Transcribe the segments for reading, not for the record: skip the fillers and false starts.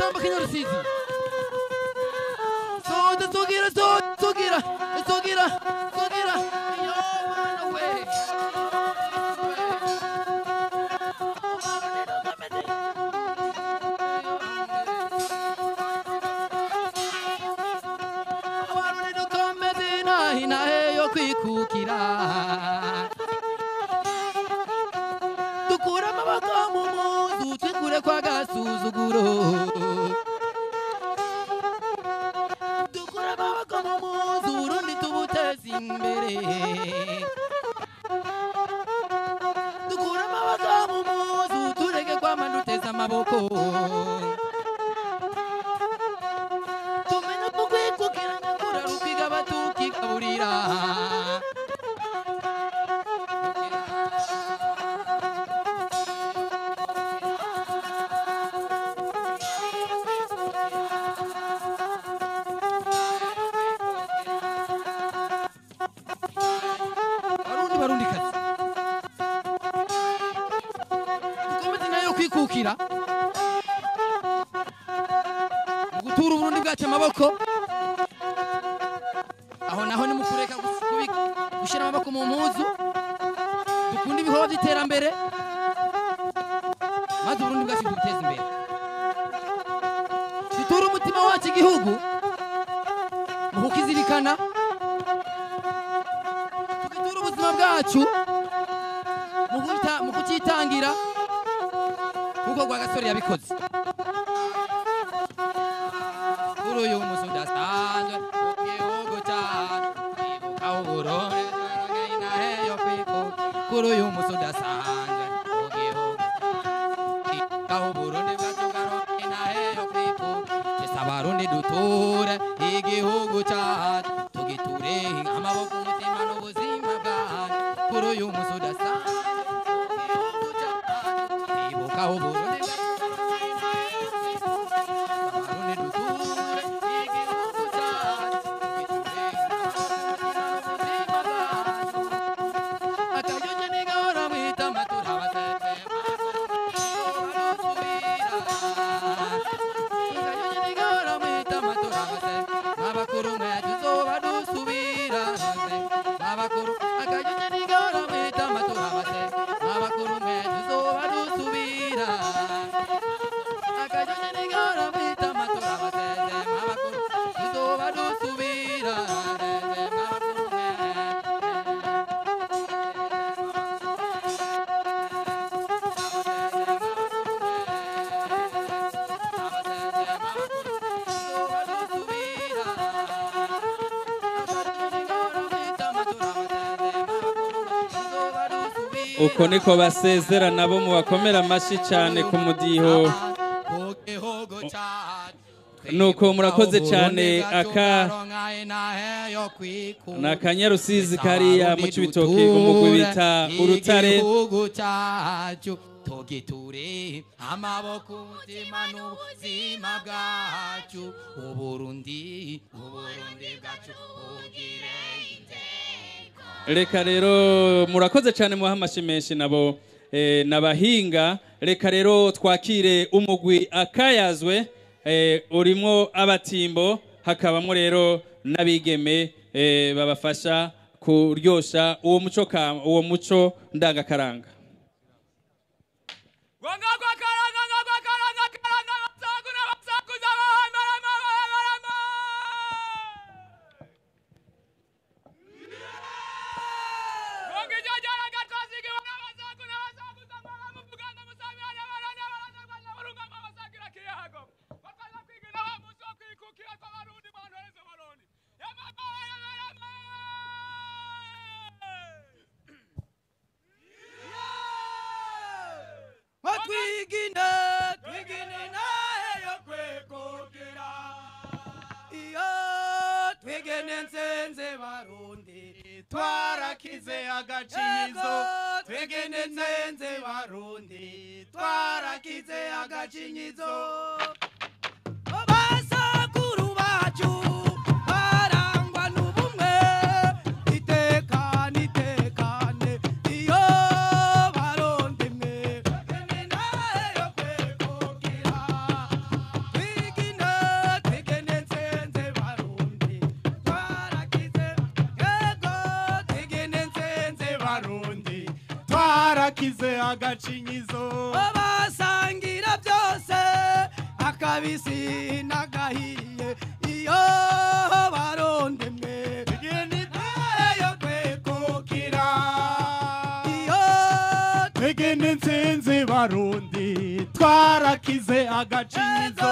Tamba kinyarusizi Soda sogira sogira sogira sogira yo mana we Kwikukira dukura amaboko mu muzu twikure kwa gasuzuguro dukura amaboko mu muzu urundi tubuteze imbere dukura amaboko mu muzu tureke kwama duteze amaboko tumenye ko kwikukira nyakura rukiga batukigaburira Barundi kazi dukomeze nayo kwikukira mu gutura Uburundi bwacu amaboko aho naho ni mukureka gushyira amaboko mu mpuzu dukunda ibikorwa by'iterambere maze Uburundi bwacu tubuteze imbere duture umutima wacu igihugu mu kukizirikana tugiture ubuzima bwacu mu kucyitangira kuko Rwagasore yabikoze kuri uyu munsi udasanzwe mu gihugu cyacu ibuka Uburundi kuri uyu munsi udasanzwe mu gihugu ibuka Uburundi bwacu inaheyo kwikuka twese Abarundi duture igihugu cyacu tugiture amaboko umutima n'ubuzima bwacu kuri uyu munsi udasanzwe mu gihugu cyacu ibuka Uburundi Abarundi duture igihugu cyacu tugiture ubuzima bwacu akajyoje nigahora mwitama turabaseze akajyoje nigahora mwitama turabaseze abakuru mwe tuzoba dusubira abakuru akajyoje nigahora mwitama turabaseze abakuru mwe tuzoba dusubira akajyoje nigahora mwitama turabaseze abakuru tuzoba dusubira abakuru mwe Uko niko basezera nabo mubakomera amashyi cyane ku mudiho. Nuko murakoze cyane aka na Kanyarusizi kariya mu Cibitoke umugwi bita Urutare. Igihugu cyacu tugiture amaboko umutima n'ubuzima bwacu Uburundi Uburundi bwacu bugire iteka. Reka rero murakoze cyane muha amashyi menshi nabo n'abahinga. Reka rero twakire umugwi akayazwe urimo abatimbo hakabamo rero n'abigeme babafasha kuryosha uwo muco uwo muco ndangakaranga. Twigine twigine nayo kwekokera iyo twigine nsenze Barundi twarakize agacinyizo twigine nsenze Barundi twarakize agacinyizo basakuru bacu barangwa n'ubumwe itekane itekane iyo Barundi mwe twigine nayo kwekokera twigine twarakize agacinyizo basangira byose akabisi n'agahiye iyo barondemwe yo kwekukira iyo twigina intsinzi Barundi twarakize agacinyizo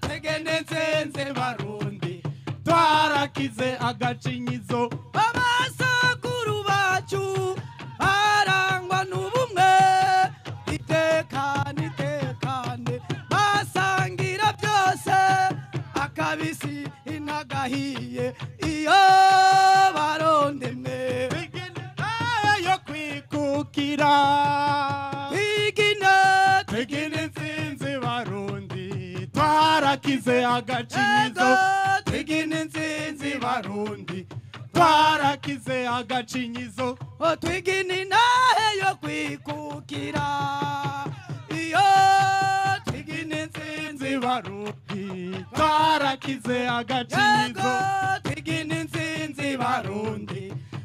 twigina intsinzi Barundi twarakize agacinyizo abasakuru bacu barangwa n'ubumwe itekane itekane basangira byose akabisi n'agahiye iyo barondemwe yo kwikukira twigina twigina intsinzi Barundi twarakize agacinyizo twigina intsinzi Barundi twarakize agacinyizo twigina intahe yo kwikukira iyo twigina intsinzi Barundi twarakize agacinyizo twigina intsinzi Barundi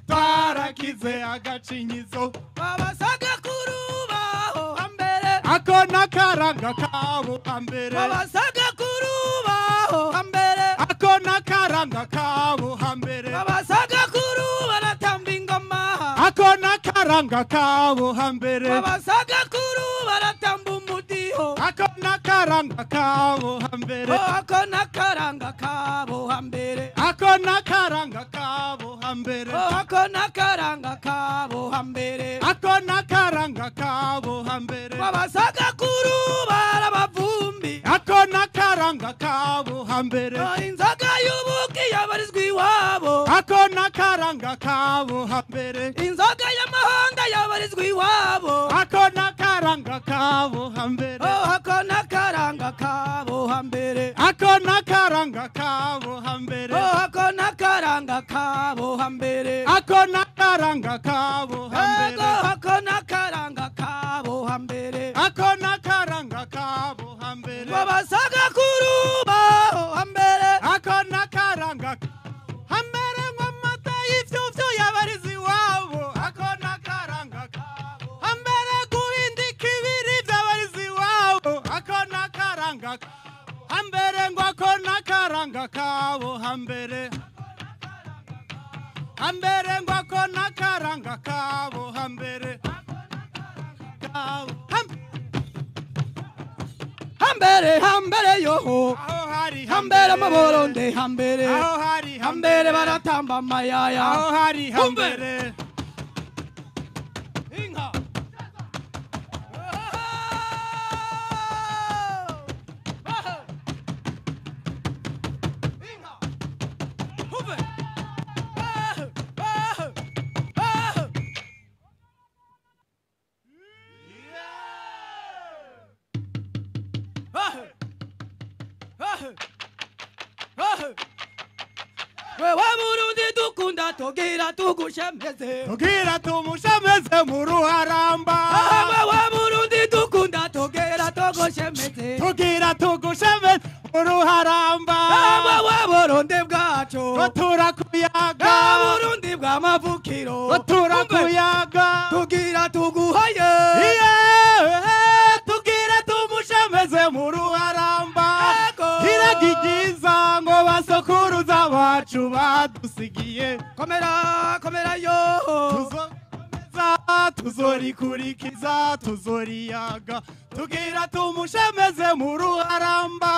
twarakize agacinyizo babasagakuru baho hambere ako nakaranga kabo hambere babasagakuru baho hambere ako nakaranga kabo hambere babasagakuru baratamba ingoma ako nakaranga kabo hambere babasagakuru baratamba umudiho ako nakaranga kabo hambere ako nakaranga kabo hambere ako nakaranga kabo hambere ako nakaranga kabo hambere ako nakaranga kabo hambere babasagakuru barabavumbi ako nakaranga kabo hambere inzoga y'ubuki yabarizwa iwabo ako nakaranga kabo hambere inzoga y'amahanga yabarizwa iwabo ako nakaranga kabo hambere ako nakaranga kabo hambere ako nakaranga kabo hambere ako nakaranga kabo hambere ako nakaranga kabo hambere ako nakaranga kabo hambere ako nakaranga kabo hambere babasagakuru baho hambere ako nakaranga hambere ngomata ivyuvyo yabarizi iwabo ako nakaranga kabo hambere guhindika ibiri vyabarizi iwabo ako nakaranga hambere ngo ako nakaranga kabo hambere hambere ngo ako nakaranga kabo hambere hambere hambere yoho hambere maboronde hambere hambere baratamba amayaya aho hari hambere inka Tugira tugushemeze tugira tumushemeze mu ruharamba wa Burundi dukunda tugira tugushemeze tugira tugushemeze mu ruharamba wa Burundi bwacu turakuyaga Burundi bw'amavukiro turakuyaga tugira tuguhaye tugira tumushemeze mu ruharamba iragigiza ngo basokuruza bacu badusigiye komera komera yo tuzokomeza tuzorikurikiza tuzoriyaga tugira tumushemeze mu ruharamba.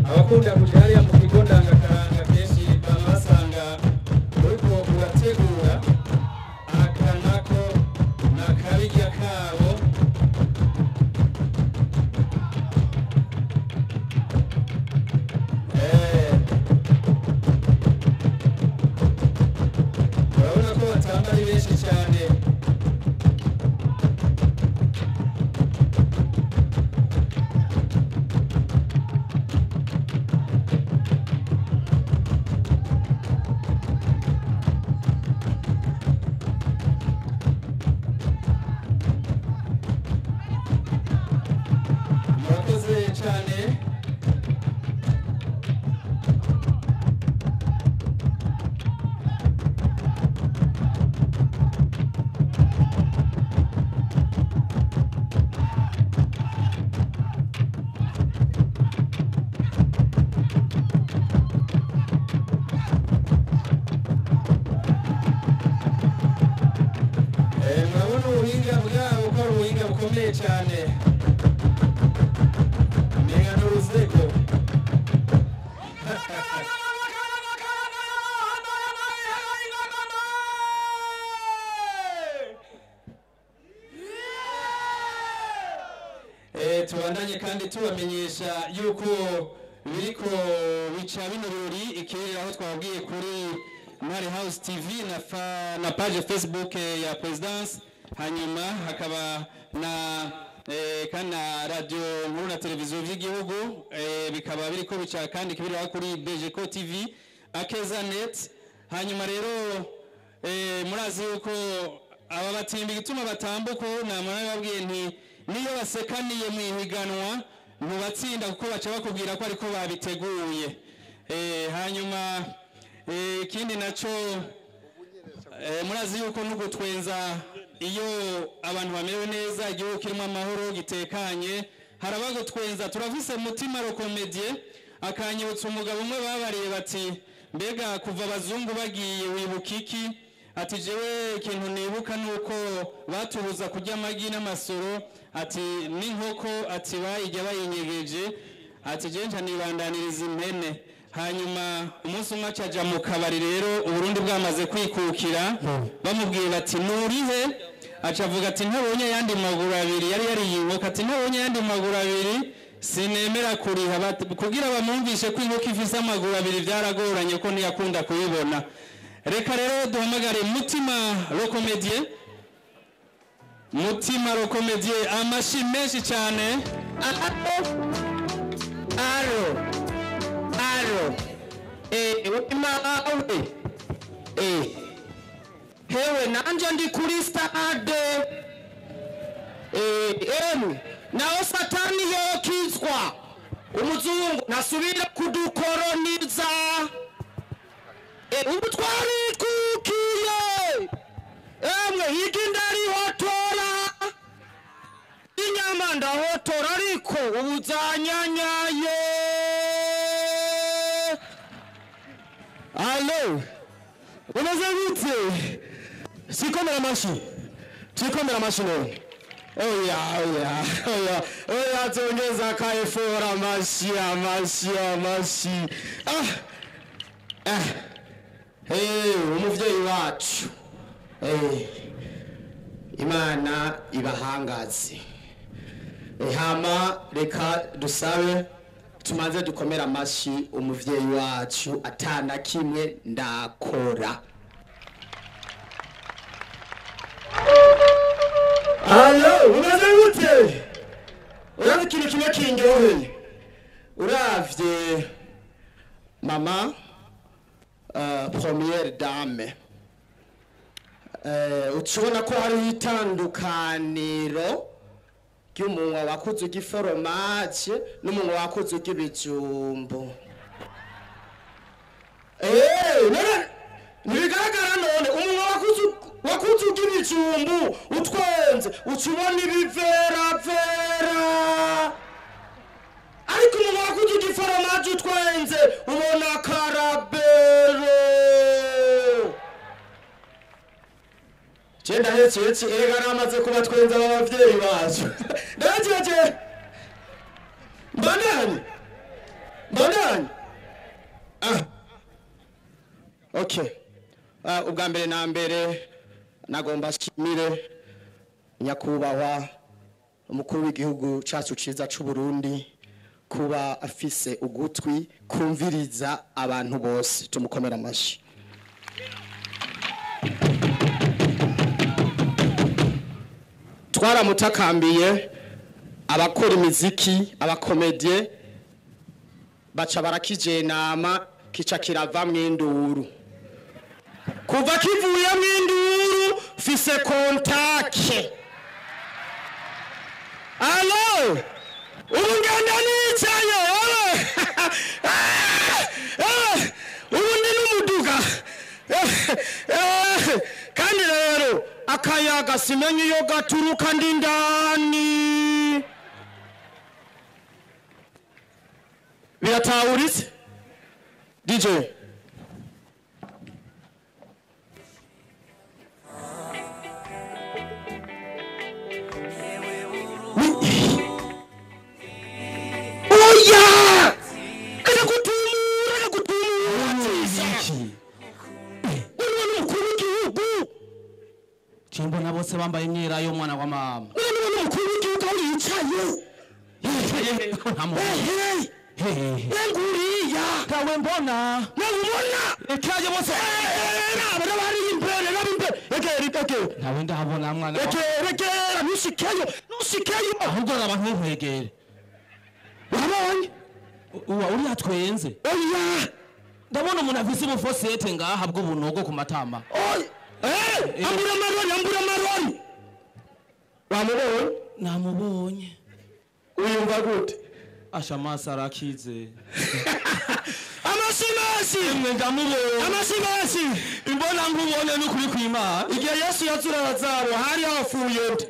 Abakunda kuja hariya mu kigo ndangakaranga kenshi baba basanga uriko urategura akanako n'akabirya kabo. Urabona ko batamba ari benshi cyane. Murakoze cyane. Murabona ubuhinga bwabo ko ari ubuhinga bukomeye cyane, umenga n'uruzego. Tubandanye kandi tubamenyesha yuko biriko bica bino birori ikirere aho twabwiye kuri Ntare House TV na page Facebook ya Presidence, hanyuma hakaba na kandi na radio nkuru na televiziyo by'igihugu, bikaba biriko bica kandi kibirira kuri BGCO TV, Akeza Net. Hanyuma rero murazi yuko aba batimba igituma batambuka, namara babwiye nti niyo basekaniye mu ihiganwa ntubatsinda kuko baca bakubwira ko ariko babiteguye. Hanyuma ikindi naco, murazi yuko n'ugutwenza iyo abantu bamerewe neza, igihugu kirimo amahoro gitekanye, harabagutwenza. Turafise Mutima Rokomedie akanyibutsa umugabo umwe babariye bati mbega kuva abazungu bagiye wibuka iki? Ati jewe ikintu nibuka nuko batubuza kurya amagi n'amasoro, ati n'inkoko, ati bayijya bayinyegeje, ati jewe nca nibandaniriza impene. Hanyuma umunsi umwe acaja mu kabari rero Uburundi bwamaze kwikukira, bamubwiye bati nurihe? Aca avuga ati ntabonye ayandi maguru abiri, yari yariye inkoko, ati ntabonye ayandi maguru abiri sinemera kuriha. Kugira bamwumvishe ko inkoko ifise amaguru abiri byaragoranye ko ntiyakunda kuyibona. Reka rero duhamagare Mutima Rokomedie. Mutima Rokomedie, amashi menshi cyane. Aro aro mawe hewe nanje ndi kuri stade emwe naho satani yokizwa umuzungu nasubira kudukoroniza. Ubu twarikukiye emwe higi ndarihotora inyama ndahotora ariko ubu zanyanyaye. Allo, umeze gute? Sikomera amashi, sikomera amashi none. Oya oya oya oya, tuongeza kaefora amashi amashi amashi. Umuvyeyi wacu Imana ibahangaze. Hama reka dusabe tumaze dukomera amashi umuvyeyi wacu atana kimwe ndakora. Allo, umeze gute? Uravye ikintu kimwe kindyoheye. Uravye mama première dame, ucubona ko hariho itandukaniro ry'umunwa wakuze urya iforomaje n'umunwa wakuze urya ibijumbu. Ntibigaragara none umunwa wakuze urya ibijumbu utwenze ucubona ibiveravera, ariko umunwa wakuze urya iforomaje utwenze ubona karabero. Je ndahetse erega namaze kubatwenza abavyeyi bacu. Ndahejeje. Mbandanye. Okay. Ubwa mbere na mbere nagomba shimire nyakubahwa umukuru w'igihugu cyacu ciza c'u Burundi kuba afise ugutwi kumviriza abantu bose, tumukomera amashi. Twaramutakambiye abakora imiziki, abakomedie baca barakijenama kica kirava mw'induru. Kuva kivuye mw'induru fise kontake. Allo, ubu ngenda nicaye, ubu ndi n'umuduga. Kandi rero akayaga simenye iyo gaturuka ndi ndani. Biratawuritse DJ. Oya! Kagutumura, kagutumura. Uri n'umukuru w'igihugu. Cimbona bose bambaye imyera y'umwana wa mama. Uri n'umukuru w'igihugu aho yicaye. Yicaye. Nguriya. Kawe mbona. Nabubona. Ekaje bose. Nabo bari imbere, nabo imbere. Egera, egera. Ntawe ndahabona mwana. Egera, egera, ntushikeyo, ntushikeyo. Ahubwo raba ntuhegere. Wabonye? Uwa uri atwenze. Oya. Ndabona umuntu afise ubufosete ngaha bw'ubunogo ku matama. Oya. Eh, ambura marori, ambura marori. Wamubonye? Namubonye. Uyumva gute? Asha amaso arakize. Amashimasi! Ndamubonye. Amashimasi! Imbona nkubone n'ukuri kw'Imana. Igihe Yesu yazura Lazaro hari hafuye nde?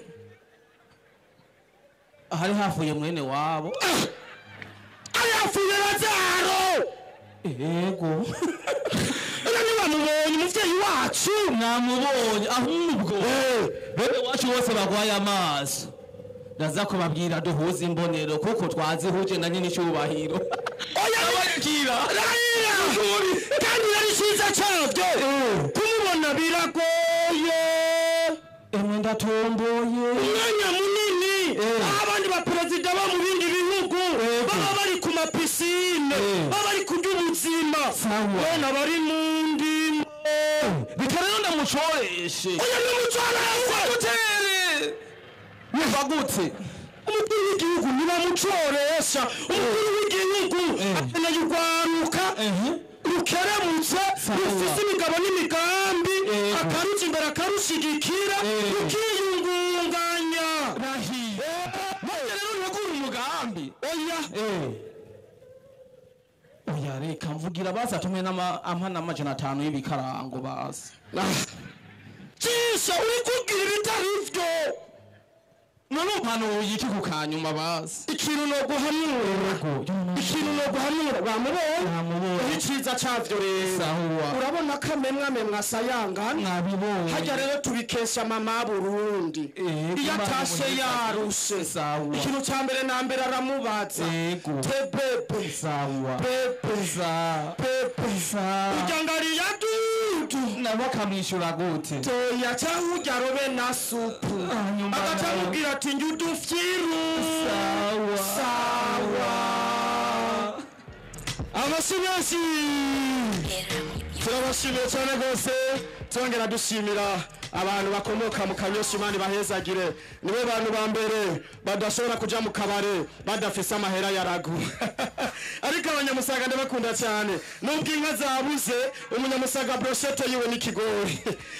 Hari hafuye mwene wabo. Hari hafuye Lazaro! Yego. Ega ntiwamubonye umuvyeyi wacu? Namubonye ahubwo. Bene wacu bose bagwaye amaso. Ndaza kubabwira duhuze imbonero kuko twazihuje na nyine icyubahiro. Oya abakira. Rarira! Kandi yari cyiza cyavyo. Kumubona biragoye. Emwe ndatomboye. Umwanya munini abandi ba perezida bo mu bindi bihugu baba bari ku mapisine, baba bari kurya ubuzima. Bene bari mu ndimo. Reka rero ndamucoreshe. Oya nimucoreshe. Dutere. Nivagutse. Umukuru w'igihugu ntibamucoresha. Umukuru w'igihugu akeneye urwaruka rukerebutse, rufise imigabo n'imigambi, akaruca imbere akarushigikira, rukiyungunganya. Maze rero ntegura umugambi. Oya. Oya reka mvugira basi atumwe ampa n'500 y'ibikarango basi. Cisha uri kugira ibitari vyo. None umpanuye iki ku kanyuma basi? Ikintu no guhanura. Ikintu no guhanura wamubonye? Namubonye. Iciza cavyo rero. Sawa. Urabona ko amemwe amemwe asayangana. Nabibonye. Harya rero tubikesha mama Burundi. Iyo atashe yarushe. Sawa. Ikintu ca mbere na mbere aramubaza. Yego. Te bebe. Sawa. Bebe. Sa. Bebe. Sa. Urya ngariya dudu. Nabo akamwishyura gute? Toya cyangwa urya robe na supu. Hanyuma Agaca amubwira ati njye udufyiru. Sawa. Sawa. Amashyi menshi. Turabashimiye cyane rwose, twongera dushimira abantu bakomoka mu Kanyosha, Imana ibahezagire. Nibo bantu ba mbere badashobora kuja mu kabare badafise amahera ya ragu. Ariko abanyamusaga ndabakunda cyane, nubwo inka zabuze umunyamusaga brochette yiwe n'ikigori.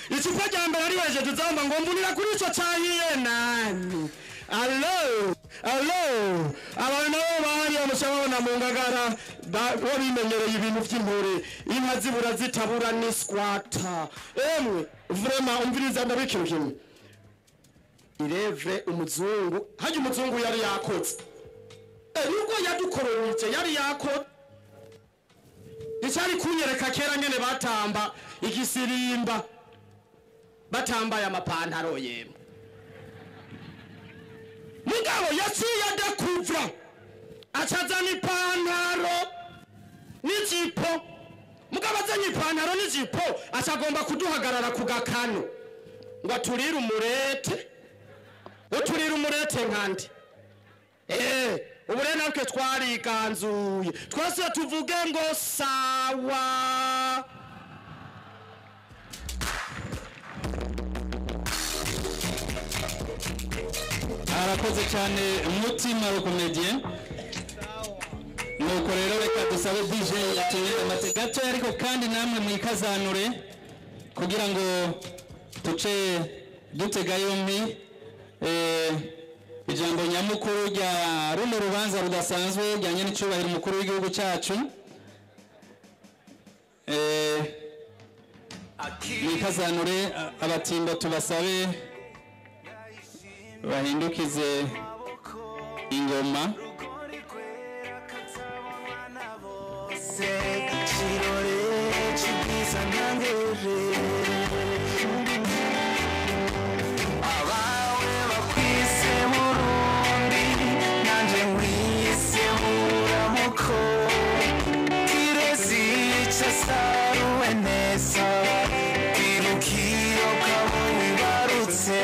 Icupa rya mbere ari wejeje uzamba ngo mbunira kuri ico cahiye nani. Allo, allo, abantu nabo bahariya muca babona mu Ngagara bo bimenyereye ibintu vy'intore, inka zibura zitabura ni squatter. Emwe vraiment umviriza ndabikira kimwe. Irevre umuzungu, hajya umuzungu yari yakoze. Nubwo yadukoronije yari yakoze. Icyari kunyereka kera ngene batamba igisirimba, batambaye amapantaro yemwe. Mugabo yaciye adakuvra acazana ipantaro n'ijipo. Mugabo aza Yazanye ipantaro n'ijipo acagomba kuduhagarara ku gakano ngo aturire umurete, uturire umurete nkandi. Ubu rero natwe twariganzuye twese tuvuge ngo sawa. Arakoze cyane Mutima Rukomedie. Nuko rero reka dusabe DJ atumire amate gato, ariko kandi namwe mwikazanure kugira ngo tuce dutega yombi ijambo nyamukuru rya runo rubanza rudasanzwe rya nyenicubahiro umukuru w'igihugu cyacu. Mwikazanure abatimbo tubasabe bahindukize ingoma. Abawe bakwise Burundi nanje nkwise buramuko kirezi casaruwe neza kirukiro kabo wibarutse.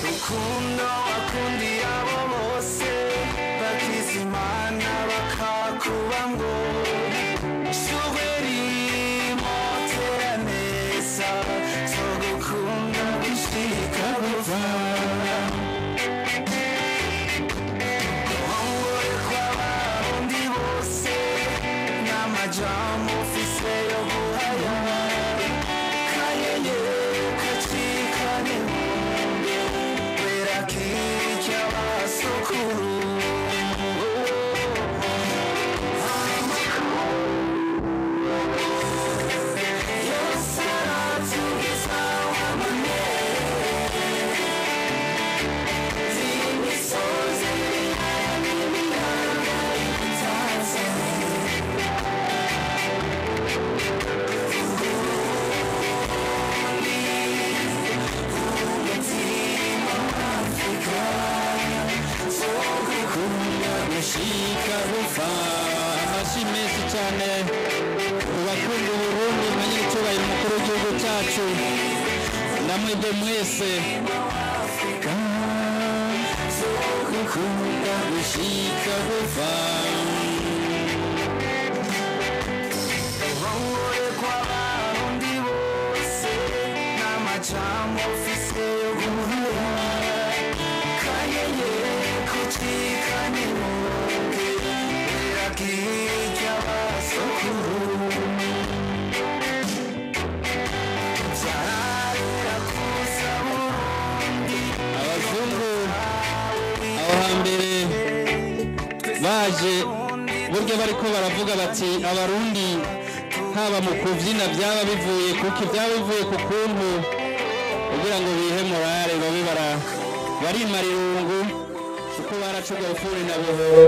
Rukundo wakundi abo bose bakizimana bakakuba ngo shuberi motera neza tugukunda gushika gupfa. Guhongore kw'abarundi bose n'amajambo ufise yo guhaya kayeye kacikane sokuru. Amashyi menshi cyane ku bakunda Uburundi nka nyir'icyubahiro umukuru w'igihugu cyacu namwebwe mwese. Ruhongore kw'abarundi bose n'amajambo ufise yo guhura kayeye kucikane munge sokuru. Abazungu aho hambere baje burya bariko baravuga bati abarundi haba mu kuvyina byaba bivuye kuki byaba bivuye ku kuntu kugira ngo bihe morale babe barimara irungu kuko baracuga ufuri na buhoro.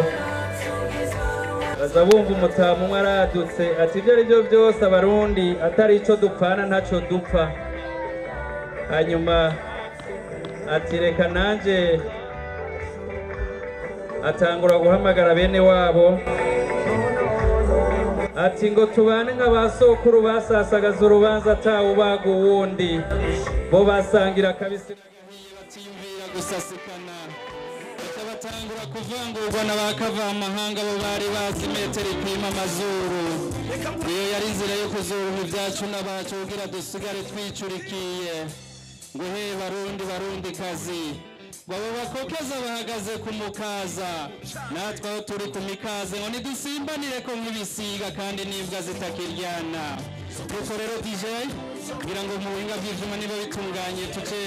Baza bumva umutamu umwe aradutse ati ibyo ari byo byose abarundi atari ico dupfana ntaco dupfa. Hanyuma ati reka nanje atangura guhamagara bene wabo ati ngo tubane nk'abasokuru basasagaza urubanza atawubaga uwundi bo basangira kabisi batiyumvira gusasikana batangura kuvangurwa na ba kavamahanga bo bari bazi metero ipima amazuru. Iyo yari inzira yo kuzuruha ibyacu n'abacu kugira dusigare twicurikiye ngo he Barundi Barundi kazi Ngo abo bakokeza bahagaze ku mukaza, natwe aho turi ku mikaze ngo ntidusimbanire ko nk'ibisiga kandi n'imbwa zitakiryana. Nuko rero DJ, ngira ngo mu buhinga bw'ivyuma niba bitunganye, tuce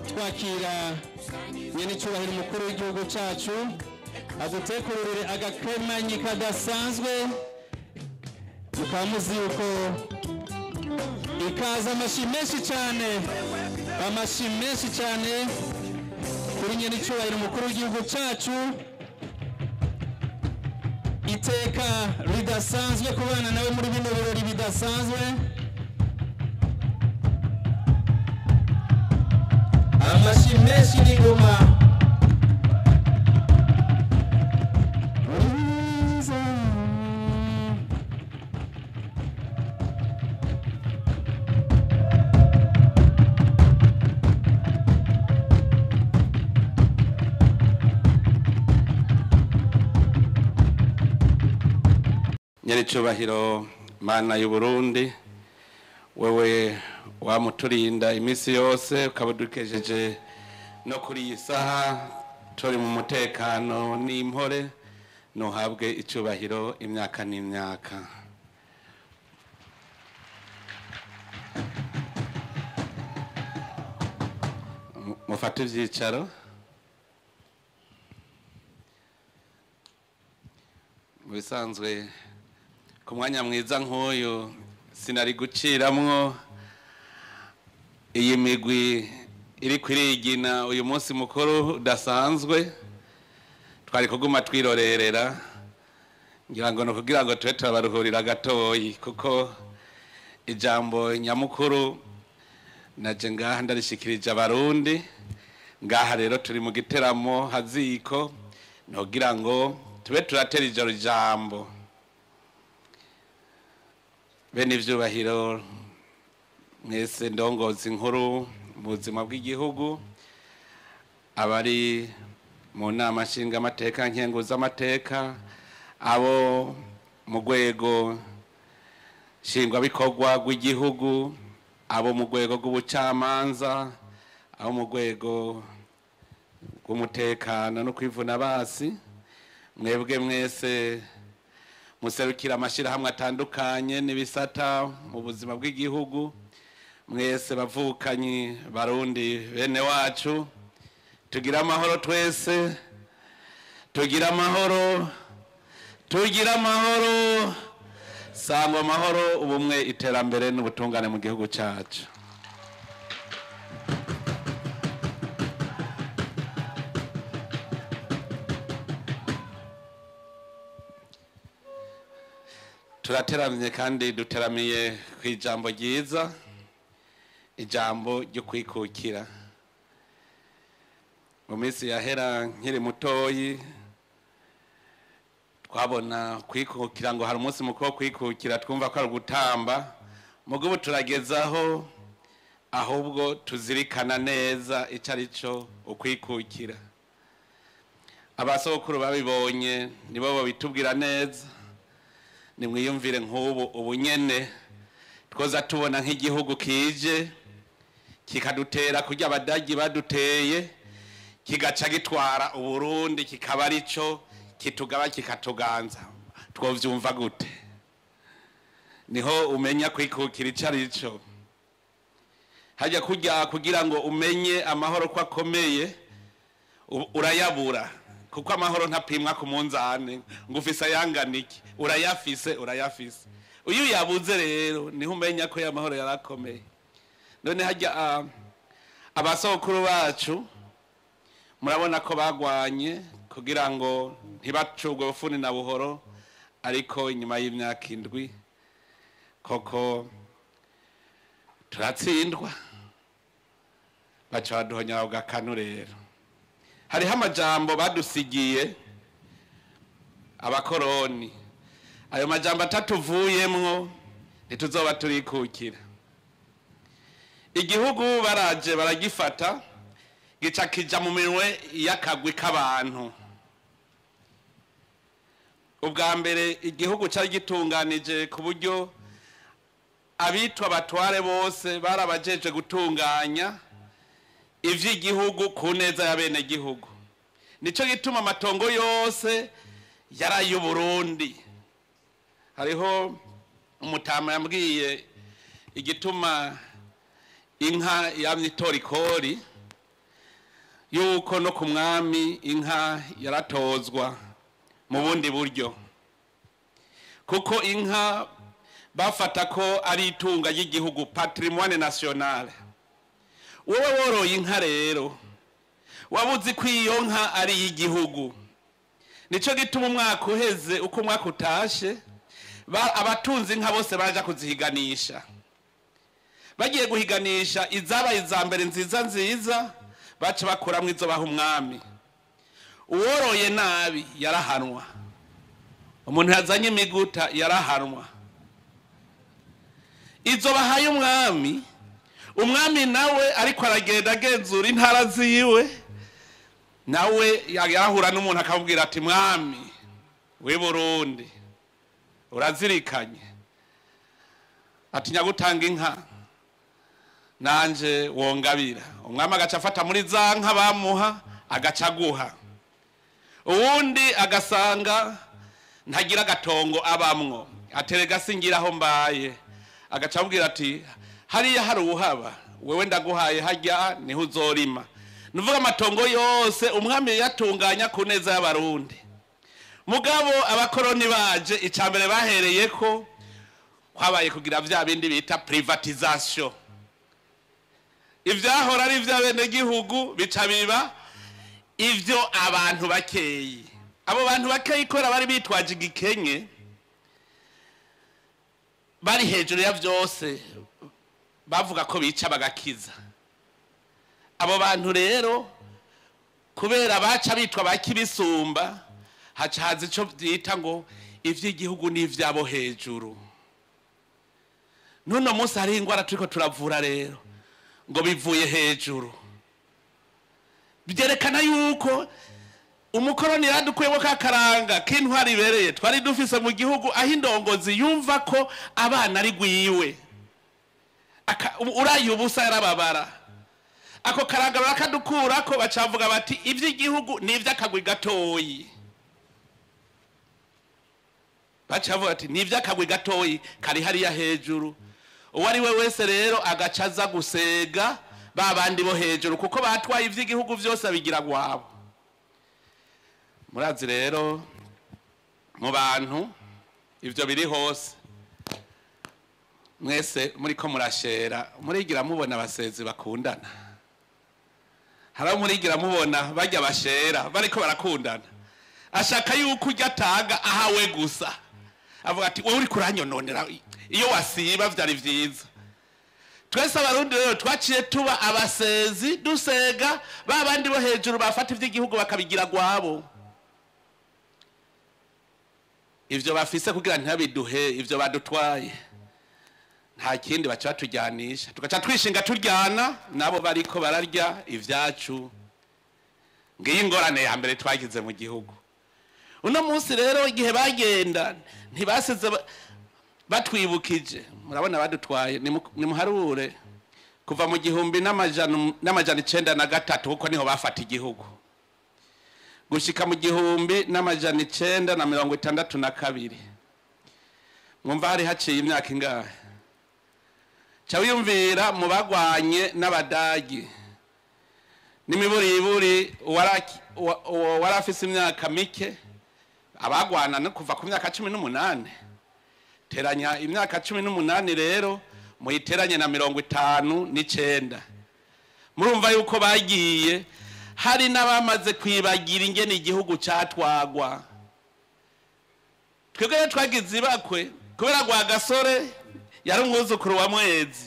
twakira nyene icyubahiro umukuru w'igihugu cacu adutekururire agakemanyi kadasanzwe. Mukaba muzi yuko ikaza amashi menshi cyane, amashi menshi cyane kuri nyene icyubahiro umukuru w'igihugu cacu. Iteka ridasanzwe kubana nawe muri bino birori bidasanzwe. Amashi menshi n'ingoma. Nyir'icyubahiro Mana y'u Burundi, wewe wamuturinda iminsi yose ukaba udukejeje no kuri iyi saha turi mu mutekano n'impore, ntuhabwe icyubahiro imyaka n'imyaka. Mufate ibyicaro. Mu bisanzwe ku mwanya mwiza nk'uyu sinari guciramwo iyi migwi iri kwirigina uyu munsi mukuru udasanzwe, twari kuguma twirorerera, ngira ngo ni ukugira ngo tube turabaruhurira gatoyi, kuko ijambo nyamukuru naje ngaha ndarishikirije Abarundi. Ngaha rero turi mu giteramo haziko, nogira ngo tube turatera ijoro jambo. Bene ivyubahiro mwese ndongozi nkuru mu buzima bw'igihugu, abari mu nama nshingamateka, nkenguzamateka, abo mu rwego nshingwabikorwa rw'igihugu, abo mu rwego rw'ubucamanza, abo mu rwego rw'umutekano no kwivuna basi, mwebwe mwese muserukira amashyirahamwe atandukanye n'ibisata mu buzima bw'igihugu, mwese bavukanyi Barundi bene wacu, tugira amahoro twese, tugira amahoro, tugira amahoro, sangwa amahoro, ubumwe, iterambere n'ubutungane mu gihugu cyacu. Turateramye kandi duteramiye ku ijambo ryiza, ijambo ryo kwikukira. Mu minsi yahera nkiri mutoyi twabona kwikukira ngo hari umunsi mukuru wo kwikukira, twumva ko ari ugutamba. Mugubu turagezaho ahubwo tuzirikana neza icyo ari cyo ukwikukira. Abasokuru babibonye nibo babitubwira neza. Nimwiyumvire nk'ubu ubunyene twoza tubona nk'igihugu kije kikadutera kurya Abadagi baduteye, kigaca gitwara Uburundi kikaba arico kitugaba kikatuganza, twovyumva gute? Niho umenya kwikukira ico arico. Hajya kurya kugira ngo umenye amahoro ko akomeye, urayabura, kuko amahoro ntapimwa ku munzane ngo ufise ayangana iki, urayafise, urayafise. Uyu yabuze rero niho umenya ko ya mahoro yarakomeye. None hajya abasokuru bacu murabona ko bagwanye kugira ngo ntibacugwe bufuni na buhoro, ariko inyuma y'imyaka 7 koko turatsindwa, baca baduhonya bagakanu. Rero hariho amajambo badusigiye abakoroni, ayo majambo atatuvuyemwo ntituzoba turikukira. Igihugu baraje baragifata gica kija mu minwe y'akagwi k'abantu. Ubwa mbere igihugu cari gitunganije ku buryo abitwa abatware bose barabajeje gutunganya Ivy'igihugu ku neza ya bene gihugu. Nico gituma amatongo yose yaraye Burundi. Hariho umutama yambwiye igituma inka yamye itora ikori, yuko no ku mwami inka yaratozwa mu bundi buryo, kuko inka bafata ko ari itunga ry'igihugu, patrimoine national. Wowe woroye inka rero wabuze ko iyo nka ari iy'igihugu. Nico gituma umwaka uheze, uko umwaka utashe, abatunze inka bose baja kuzihiganisha. Bagiye guhiganisha, izabaye iza mbere nziza nziza baca bakuramwo izo baha umwami. Uworoye nabi yarahanwa, umuntu yazanye imiguta yarahanwa. Izo bahaye umwami, umwami nawe ariko aragenda agenzura intara ziwe, nawe yarahura n'umuntu akamubwira ati mwami w'i Burundi urazirikanye, ati nyagutanga inka nanje wongabira. Umwami agaca afata muri za nka bamuha agaca aguha. Uwundi agasanga ntagira agatongo abamwo, aterega singira aho mbaye, agaca amubwira ati hariya hari uwuhaba, wewe ndaguhaye harya niho uzorima. Nuvuga amatongo yose umwami yatunganya ku neza y'abarundi. Mugabo abakoroni baje, icambere bahereye ko kwabaye kugira vya bindi bita privatisation. Ivyahora ari ivy'abenegihugu bica biba ivyo abantu bakeyi. Abo bantu bakeyi kora bari bitwaje igikenye, bari hejuru ya vyose, bavuga ko bica bagakiza. Abo bantu rero kubera baca bitwa bakibisumba, haca haza ico vyita ngo ivy'igihugu n'ivyabo hejuru. Nuno munsi hari ingwara turiko turavura rero ngo bivuye hejuru. Byerekana yuko umukoroni yaradukuyemo ka karanga k'intwari ibereye twari dufise mu gihugu, aho indongozi yumva ko abana ari gwiwe, uraye ubusa yarababara. Ako karanga barakadukurako, bacavuga bati ivy'igihugu ni ivy'akagwi gatoyi. Bacavuga ati ni ivy'akagwi gatoyi kari hariya hejuru. Uwo ari we wese rero agaca aza gusega ba bandi bo hejuru, kuko batwaye ivy'igihugu vyose abigira gwabo. Murazi rero mu bantu ivyo biri hose, mwese muriko murashera, murigira mubona abasezi bakundana. Hari abo murigira mubona barya bashera bariko barakundana, ashaka yuko urya ataga ahawe gusa, avuga ati wowe uriko uranyononera, iyo wasiba vyari vyiza. Twese abarundi rero twaciye tuba abasezi, dusega ba bandi bo hejuru bafata ivy'igihugu bakabigira gwabo. Ivyo bafise kugira ntibabiduhe, ivyo badutwaye nta kindi baca batujyanisha, tugaca twishinga turyana nabo bariko bararya ivyacu. Ngiyi ingorane ya mbere twagize mu gihugu. Uno munsi rero igihe bagenda ntibasize batwibukije. Murabona badutwaye, nimuharure kuva mu 1903, kuko niho bafata igihugu, gushika mu 1962. Mwumva hari haciye imyaka ingahe? Ca wiyumvira mu bagwanye n'abadagi n'imiburiburi uwari afise imyaka mike, abagwana no kuva ku myaka 18. Teranya imyaka 18 rero muyiteranye na 59. Murumva yuko bagiye hari n'abamaze kwibagira ingene igihugu catwagwa. Twebwe rero twagize ibakwe kubera gwa gasore yari umwuzukuru wa Mwezi,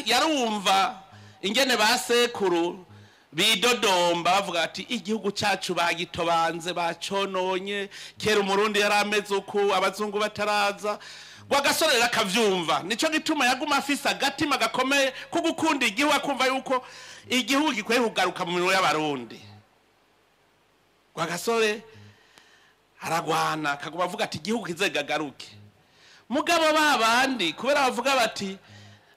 yarumva ingene ba sekuru bidodomba bavuga ati igihugu cacu bagitobanze bacononye, kera umurundi yari ameze uku abazungu bataraza. Gwa gasore rero akavyumva, nico gituma yaguma afise agatima gakomeye ko gukunda igihugu, akumva yuko igihugu gikwiye kugaruka mu minwe y'abarundi. Gwa gasore aragwana akaguma avuga ati igihugu kizegagaruke. Mugabo ba bandi kubera bavuga bati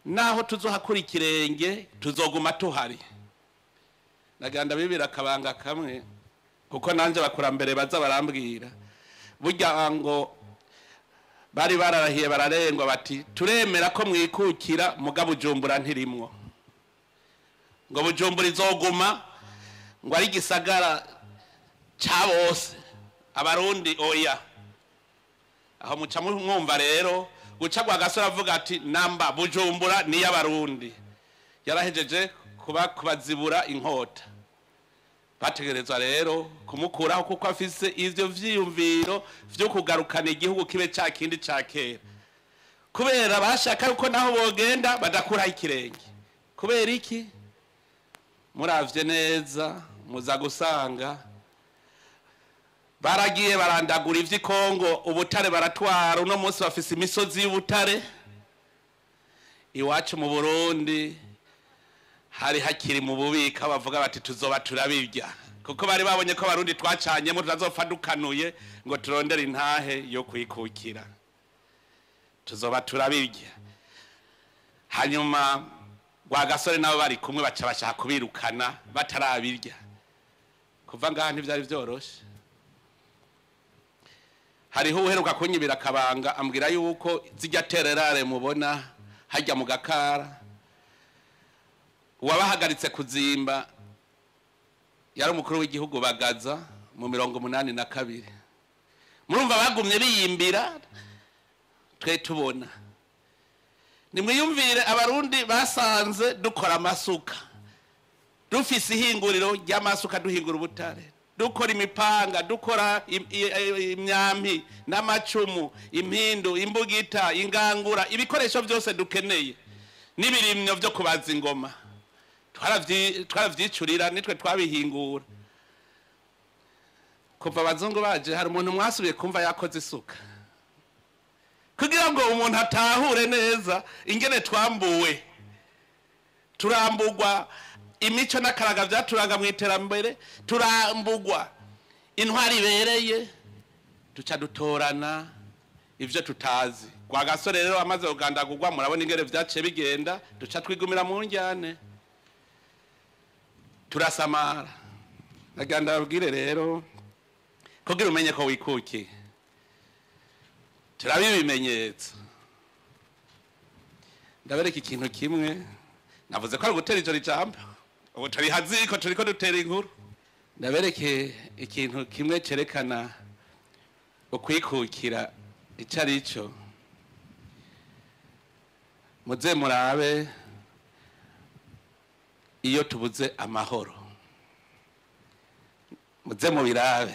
Naho tuzohakura ikirenge tuzoguma tuhari. Naganda bibira akabanga kamwe, kuko nanje bakurambere baza barambwira burya ngo bari bararahiye bararengwa bati turemera ko mwikukira muga Bujumbura ntirimwo, ngo Bujumbura izoguma ngo ari gisagara ca bose abarundi oya. Aho muca mwumva rero guca kwa gasore avuga ati namba Bujumbura ni y'abarundi, yarahejeje kuba kubazibura inkota. Bategerezwa rero kumukuraho kuko afise ivyo vyiyumviro vyo kugarukana igihugu kibe ca kindi ca kera, kubera bashaka yuko naho bogenda badakuraho ikirenge. Kubera iki? Muravye neza muza gusanga baragiye barandagura ivy'i Kongo, ubutare baratwara, uno munsi bafise imisozi y'ubutare. Iwacu mu Burundi hari hakiri mu bubiko bavuga bati tuzoba turabirya, kuko bari babonye ko abarundi twacanyemo tutazopfa dukanuye ngo turondere intahe yo kwikukira, tuzoba turabirya. Hanyuma Rwagasore nabo bari kumwe baca bashaka kubirukana batarabirya. Kuva ngaha ntivyari vyoroshe. Hariho uheruka kunyibira akabanga ambwira yuko zijya tererare mubona hajya mu gakara, uwabahagaritse kuzimba yari umukuru w'igihugu Bagaza mu 82. Murumva bagumye biyimbira twe tubona. Nimwiyumvire abarundi basanze dukora amasuka, dufise ihinguriro ry'amasuka, duhingura ubutare, dukora imipanga, dukora imyampi n'amacumu, impindu, imbugita, ingangura, ibikoresho byose dukeneye n'ibirimyo byo kubaza ingoma twaravyicurira nitwe twabihingura. Kuva abazungu baje hari umuntu mwasubiye kumva yakoze isuka, kugira ngo umuntu atahure neza ingene twambuwe. Turambugwa imico n'akaraga vyaturanga mu iterambere, turambugwa intwari ibereye, duca dutorana ivyo tutazi. Rwagasore rero amaze kugandagurwa murabona ingene vyaciye bigenda, duca twigumira mu njyane turasamara. Nagira ndababwire rero kugira umenye ko wikukiye, turabibimenyetso. Ndabereka ikintu kimwe navuze ko ari gutera ijoro ijambo, ubu turi haziko turiko dutera inkuru. Ndabereke ikintu kimwe cerekana ukwikukira ico ari cyo. Muze murabe iyo tubuze amahoro, muze mubirabe.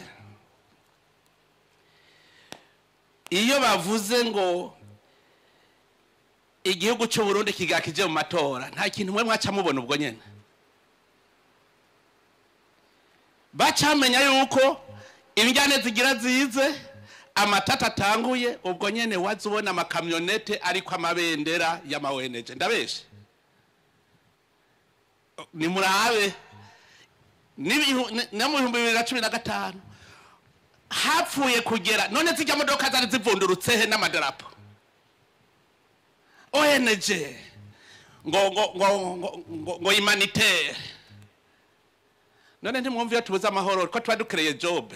Iyo bavuze ngo igihugu cy'u Burundi kigakije mu matora, nta kintu mwe mwaca mubona ubwo nyene. Bacamenya yuko ibijyane zigira zize amatata atanguye, ubwo nyene waza ubona amakamyonete ariko amabendera y'ama ONG. Ndabeshe, nimurabe no mu 2015 hapfuye kugera none zijya modoka zari zivundurutse he n'amadarapo ONG ngo ngo ngo ngo ngo humanitaire. None ntimwumva iyo tubuze amahoro ko tuba dukereye job.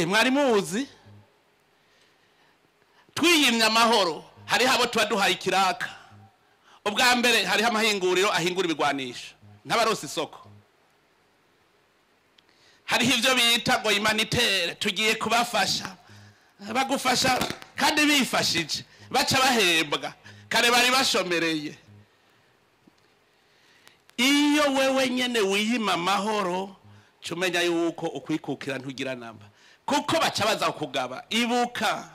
Mwari muzi twiyimye amahoro, hariho abo tuba duhaye ikiraka. Ubwa mbere hariho amahinguriro ahingura ibigwanisho n'abaronse isoko, hariho ivyo bita ngo humanitaire, tugiye kubafasha, bagufasha kandi bifashije baca bahembwa, kare bari bashomereye. Iyo wewe nyene wiyima amahoro cumenya yuko ukwikukira ntugira namba, kuko baca baza kugaba. Ibuka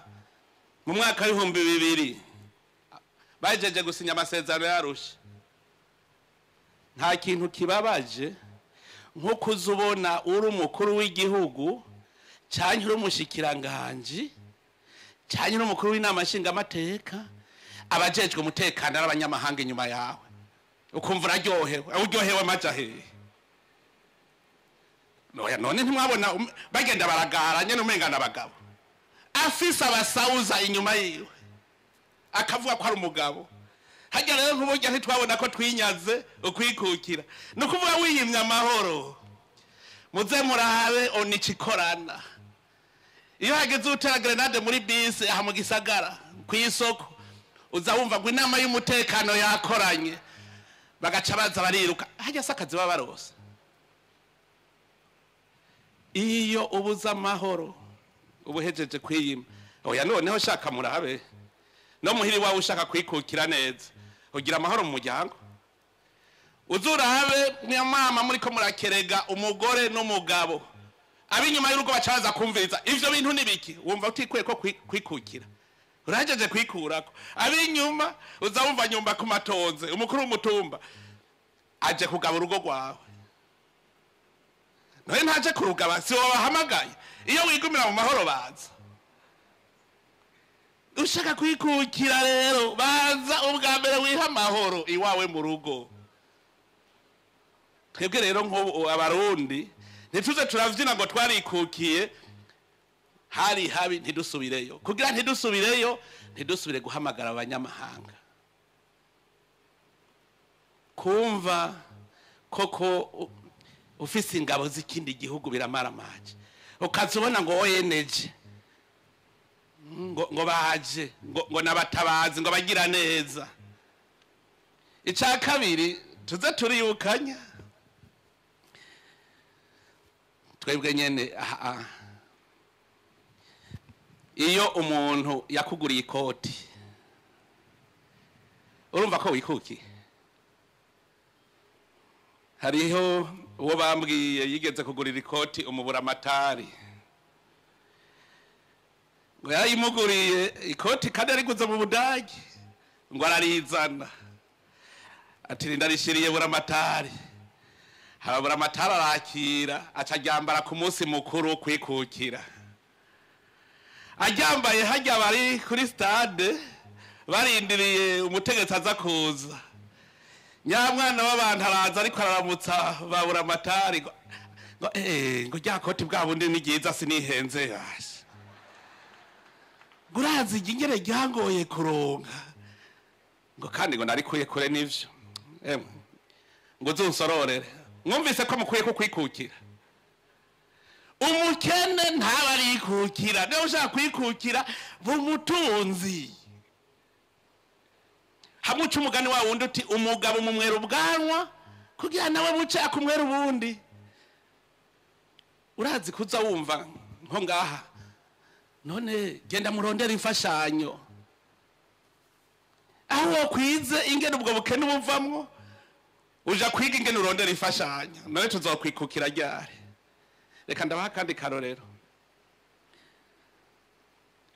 mu mwaka w'ibihumbi bibiri bajeje gusinya amasezerano yarusha. Nta kintu kibabaje nko kuzubona uri umukuru w'igihugu canke uri umushikiranganji canke uri umukuru w'inama nshingamateka, abajejwe umutekano ari abanyamahanga inyuma yawe, ukumva uraryohewe. Uryohewe amaja hehe? None ntimwabona bagenda baragara nyene umenga n'abagabo, afise abasauza inyuma yiwe. Akavuga ko ari umugabo. Hajya rero nk'uburyo ntitwabona ko twinyaze ukwikukira. Ni ukuvuga wiyimye amahoro. Muze murabe onicikorana. Iyo hageze utera grenade muri bisi aha mu gisagara ku isoko, uza wumva ngo inama y'umutekano yakoranye, bagaca baza bariruka. Hajya se akazi baba barose. Iyo ubuze amahoro ubuhejeje kwiyima. Oya noneho shaka murabe no muhiri wawe ushaka kwikukira neza, ugira amahoro mu muryango. Uzurabe mama muri ko murakerega umugore n'umugabo, abinyuma y'urugo bacaza kumviriza ivyo bintu nibiki, wumva utikwiye ko kwikukira, urajeje kwikurako. Abinyuma uza wumva nyumba ku matonze, umukuru w'umutumba aje kugaba urugo rwawe. None ntaje kurugaba, si wowe wahamagaye. Iyo wigumira mu mahoro baza. Ushaka kwikukira rero baza ubwa mbere wiha amahoro iwawe mu rugo. Twebwe rero nk'ubu abarundi ntituze turavyina ngo twarikukiye, hari habi ntidusubireyo. Kugira ntidusubireyo, ntidusubire guhamagara abanyamahanga. Kumva koko ufise ingabo z'ikindi gihugu biramaramaje, ukazubona ngo ONG ngo baje ngo nabatabazi ngo bagira neza. Ica kabiri tuze turiyukanya twebwe nyene. Iyo umuntu yakuguriye ikoti urumva ko wikukiye. Hariho uwo bambwiye yigeze kugurira ikoti umuburamatari, ngo yarayimuguriye ikoti kandi yariguze mu Budage, ngo ararizana ati ndarishiriye buramatari. Haburamatari arakira, aca aryambara ku munsi mukuru kwikukira. Aryambaye hajya bari kuri stade barindiriye umutegetsi aza kuza. Nyamwana w'abantu araza ariko araramutsa baburamatari ngo ngo rya koti bwa bundi ni ryiza sinihenze. Ngo urazi ingere ryangoye kuronka, ngo kandi ngo narikuye kure nivyo. Emwe ngo uzunsororere. Mwumvise ko mukwiye ko kwikukira. Umukene ntaba arikukira, niba ushaka kwikukira bumutunzi. Hamwe uca umugani wa wundi uti umugabo mumwera ubwanwa kugira nawe buce akumwera ubundi. Urazi kuza wumva nko ngaha, none genda murondera imfashanyo, aho wokwize ingene ubwo bukene buvamwo, uja kwiga ingene urondera imfashanyo, none tuzokwikukira ryari? Reka ndabaha kandi karorero.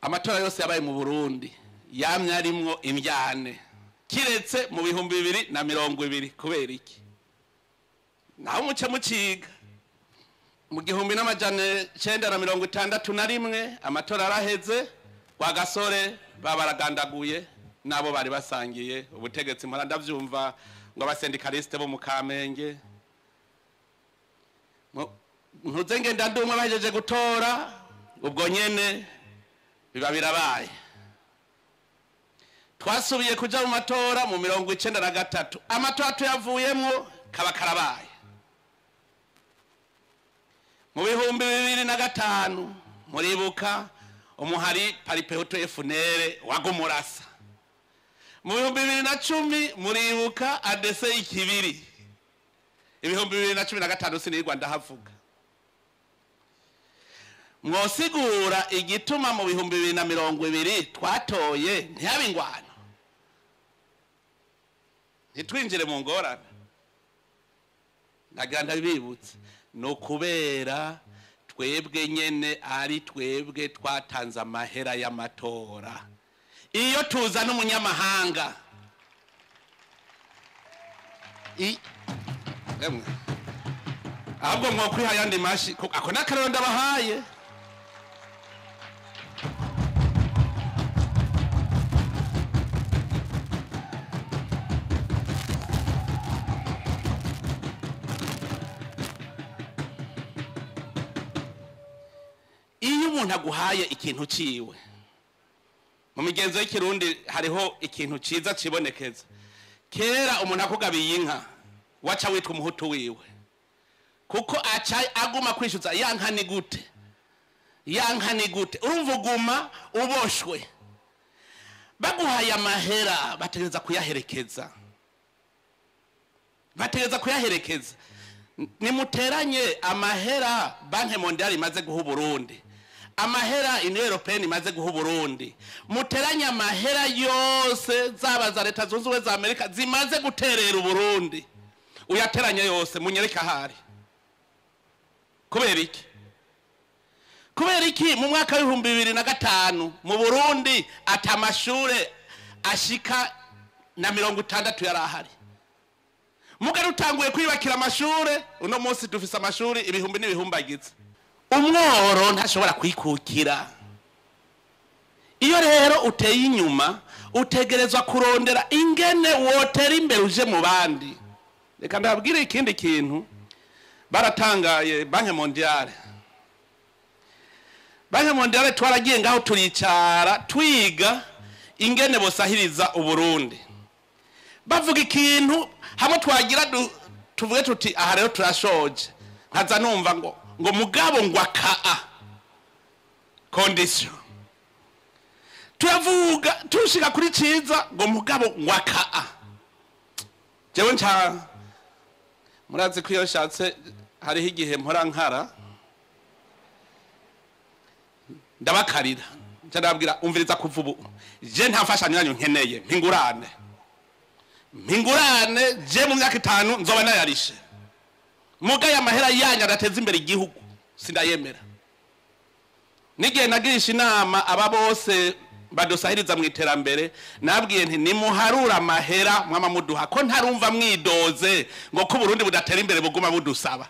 Amatora yose yabaye mu Burundi yamye arimwo imyane, kiretse mu 2020. Kubera iki? Naho muce muciga mu 1961 amatora araheze, kwa gasore babaragandaguye nabo bari basangiye ubutegetsi. Mpora ndavyumva ngo abasendikaliste bo mu Kamenge ntuze ngenda ndumwe bahejeje gutora, ubwo nyene biba birabaye. Twasubiye kuja mu matora mu 1993, amatora tuyavuyemwo kaba karabaye. Mu 2005 muribuka umuhari Paripehutu FNL wagumurasa. Mu 2010 muribuka ADC ikibiri. 2015 sinirwa ndahavuga. Mwosigura igituma mu 2020 twatoye ntiyabe ingwano, ntitwinjire mu ngorane. Nagira ndabibutse, no kubera twebwe nyene ari twebwe twatanze amahera y'amatora. Iyo tuzana umunyamahanga ahubwo mwokwiha ayandi mashi, ako n'akarero ndabahaye. Iyo umuntu aguhaye ikintu ciwe Mu migenzo y'ikirundi hariho ikintu ciza cibonekeza. Kera umuntu akugabiye inka waca witwa umuhutu wiwe, kuko aca aguma kwishyuza ya nka ni gute, ya nka ni gute. Urumva uguma uboshwe. Baguhaye amahera bategereza kuyaherekeza, bategereza kuyaherekeza. Nimuteranye amahera Banque Mondiale imaze guha Uburundi, amahera Union Européenne imaze guha Uburundi, muteranye amahera yose zaba za Leta Zunze Ubumwe za Amerika zimaze guterera Uburundi, uyateranye yose munyereke ahari. Kubera iki? Kubera iki mu mwaka w'ibihumbi bibiri na gatanu mu Burundi atamashure ashika na 60 yari ahari? Mugari utanguye kwiyubakira amashure, uno munsi dufise amashuri ibihumbi n'ibihumbagiza. Umworo ntashobora kwikukira. Iyo rero uteye inyuma utegerezwa kurondera ingene wotera imbere uje mu bandi. Reka ndababwire ikindi kintu. Baratangaye Banque Mondiale. Banque Mondiale twaragiye ngaho turicara twiga ingene bosahiriza Uburundi. Bavuga ikintu hamwe twagira tuvuge tuti aha rero turashoje, nkaza numva ngo mugabo ngo aka condition. Turavuga tushika kuri ciza ngo mugabo ngo aka. Jewe nca murazi ko iyo nshatse hariho igihe mpora nkara ndabakarira, nca ndababwira umviriza kuva ubu je nta mfashanyo yanyu nkeneye, mpingurane mpingurane, je mu myaka 5 nzoba nayarishe. Muga ya mahera yanyu adateza imbere igihugu sindayemera. N'igihe nagirisha inama aba bose badusahiriza mu iterambere, nabwiye nti nimuharura amahera mwama muduha, ko ntarumva mwidoze ngo ko Burundi budatera imbere buguma budusaba.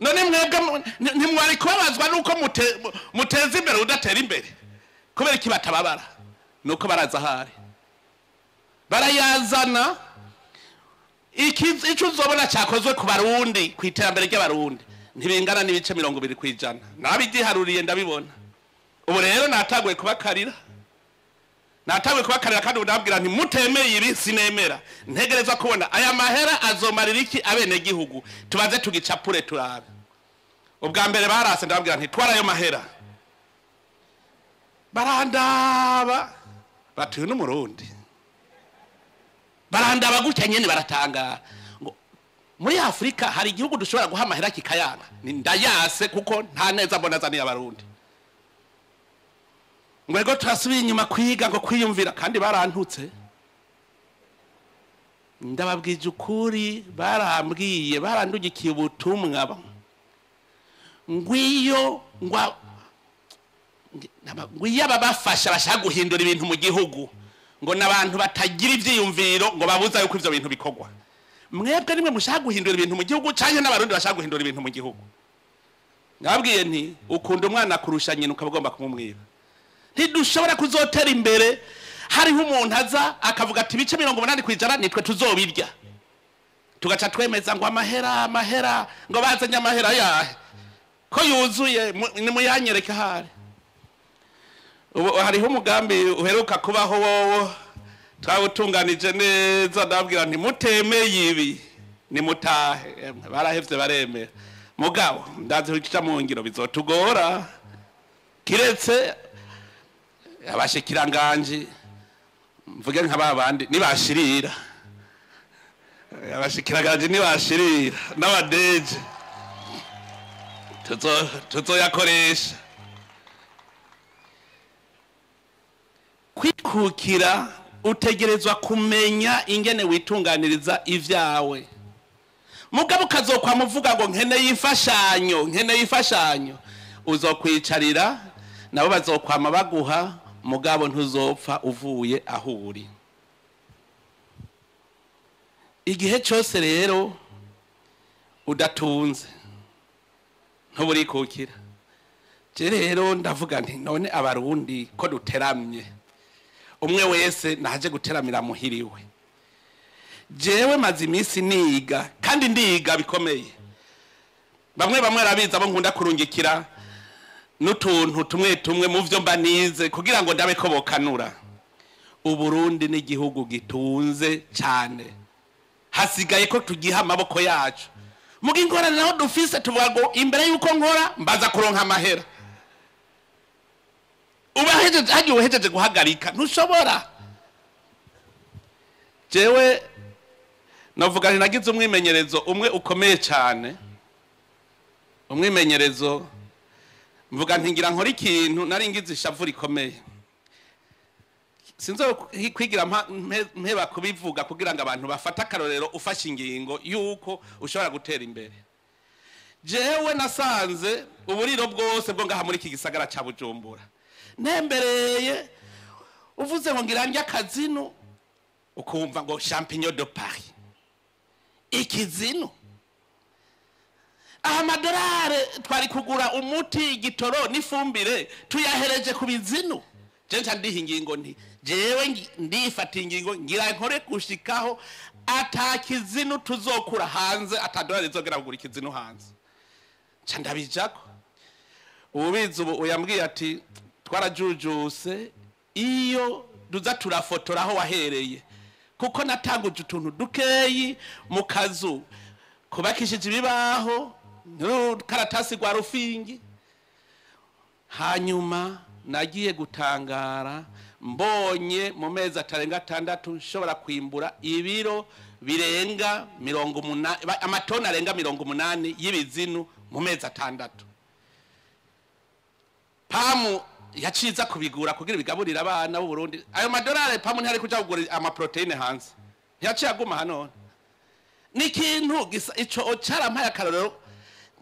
None mwebwe ntimwari kubabazwa nuko muteza imbere udatera imbere? Kubera iki batababara? Nuko baraza ahari barayazana. Icyo uzobona cyakozwe ku Barundi ku iterambere ry'Abarundi ntibingana n'ibice 20%. Nabigiharuriye ndabibona. Ubu rero nataguye kubakarira, nataguye kubakarira, kandi ndababwira nti mutemeye ibi sinemera. Ntegerezwa kubona aya mahera azomarira iki abene gihugu, tubaze tugicapure turabe. Ubwa mbere barase ndababwira nti twara ayo mahera, barandaba batuye n'Umurundi, barandaba gutya nyene baratangara ngo muri Afrika hari igihugu dushobora guha amahera kikayanga. Ni ndayase kuko nta neza mbona zaniye Abarundi. Ngo ego turasubiye inyuma kwiga ngo kwiyumvira, kandi barantutse. Ndababwije ukuri, barambwiye, barandugikiye ubutumwa ngwiyo ngwiyo ababafasha bashaka guhindura ibintu mu gihugu, ngo nabantu batagira ivyiyumviro ngo babuza yuko ivyo bintu bikogwa. Mwebwe nimwe mushaka guhindura ibintu mu gihugu canke n'Abarundi bashaka guhindura ibintu mu gihugu? Nababwiye nti ukunda umwana kurusha nyina ukaba ugomba kumumwiba. Ntidushobora kuzotera imbere hariho umuntu aza akavuga ati ibice 80% nitwe tuzobirya, tugaca twemeza ngo amahera amahera, ngo bazanye amahera yahe ko yuzuye, nimuyanyereke ahari. Ubu hariho umugambi uheruka kubaho wowo twawutunganije neza, ndababwira nti mutemeye ibi nimutahe. Barahevye baremera, mugabo ndazi kuca mu ngiro bizotugora, kiretse abashikiranganje mvuge nka babandi nibashirira, abashikiranganje nibashirira n'abadeje tuzoyakoresha. Kwikukira utegerezwa kumenya ingene witunganiriza ivyawe. Mugabo ukazokwa muvuga ngo nkeneye imfashanyo, nkeneye imfashanyo, uzokwicarira nabo bazokwama baguha, mugabo ntuzopfa uvuye aho uri. Igihe cyose rero udatunze ntuburikukira. Je rero ndavuga nti none Abarundi ko duteramye, umwe wese naje guteramira muhiriwe. Jewe maze iminsi niga, kandi ndiga bikomeye. Bamwe bamwe arabiza abo nkunda kurungikira N'utuntu tumwe tumwe mu vyo mba nize kugira ngo ndabe ko bokanura. Uburundi ni igihugu gitunze cyane, hasigaye ko tugiha amaboko yacu. Muga ingorane naho dufise, tuvuga ngo imbere y'uko nkora mbaza kuronka amahera. Uba hejeje hagiye, uhejeje guhagarika, ntushobora. Jewe navuga nti nagize umwimenyerezo umwe ukomeye cyane, umwimenyerezo. Mvuga nti ngira nkora ikintu, nari ngize ishavu rikomeye. Sinzo kwigira mpeba kubivuga kugira ngo abantu bafate akarorero. Ufashe ingingo yuko ushobora gutera imbere. Jewe nasanze uburiro bwose bwo ngaha muri iki gisagara ca Bujumbura ntembereye, uvuze ngo ngira ndya akazinu, ukumva ngo champignon de Paris, ikizinu. Aha amadolari twari kugura umuti, igitoro n'ifumbire, tuyahereje ku bizinu. Je nca ndiha ingingo nti jewe ndifata ingingo, ngira nkore gushikaho ata kizinu tuzokura hanze, ata dolari rizogera kugura ikizinu hanze. Nca ndabijako. Ububizi ubu uyambwiye ati twarajujuse iyo duza turafotora aho wahereye, kuko natanguje utuntu dukeyi mu kazu kubakishije ibibaho n'urukaratasi rwa rufingi. Hanyuma nagiye gutangara mbonye mu mezi atarenga 6 nshobora kwimbura ibiro birenga 80, amatoni arenga 80 y'ibizinu mu mezi 6. PAM yaciza kubigura kugira bigaburira abana b'u Burundi. Ayo madolari PAM ntiyari kuja kugura amaprotéine hanze, ntiyaciye aguma hano. Ni ikintu gisa ico carampaye akarorero,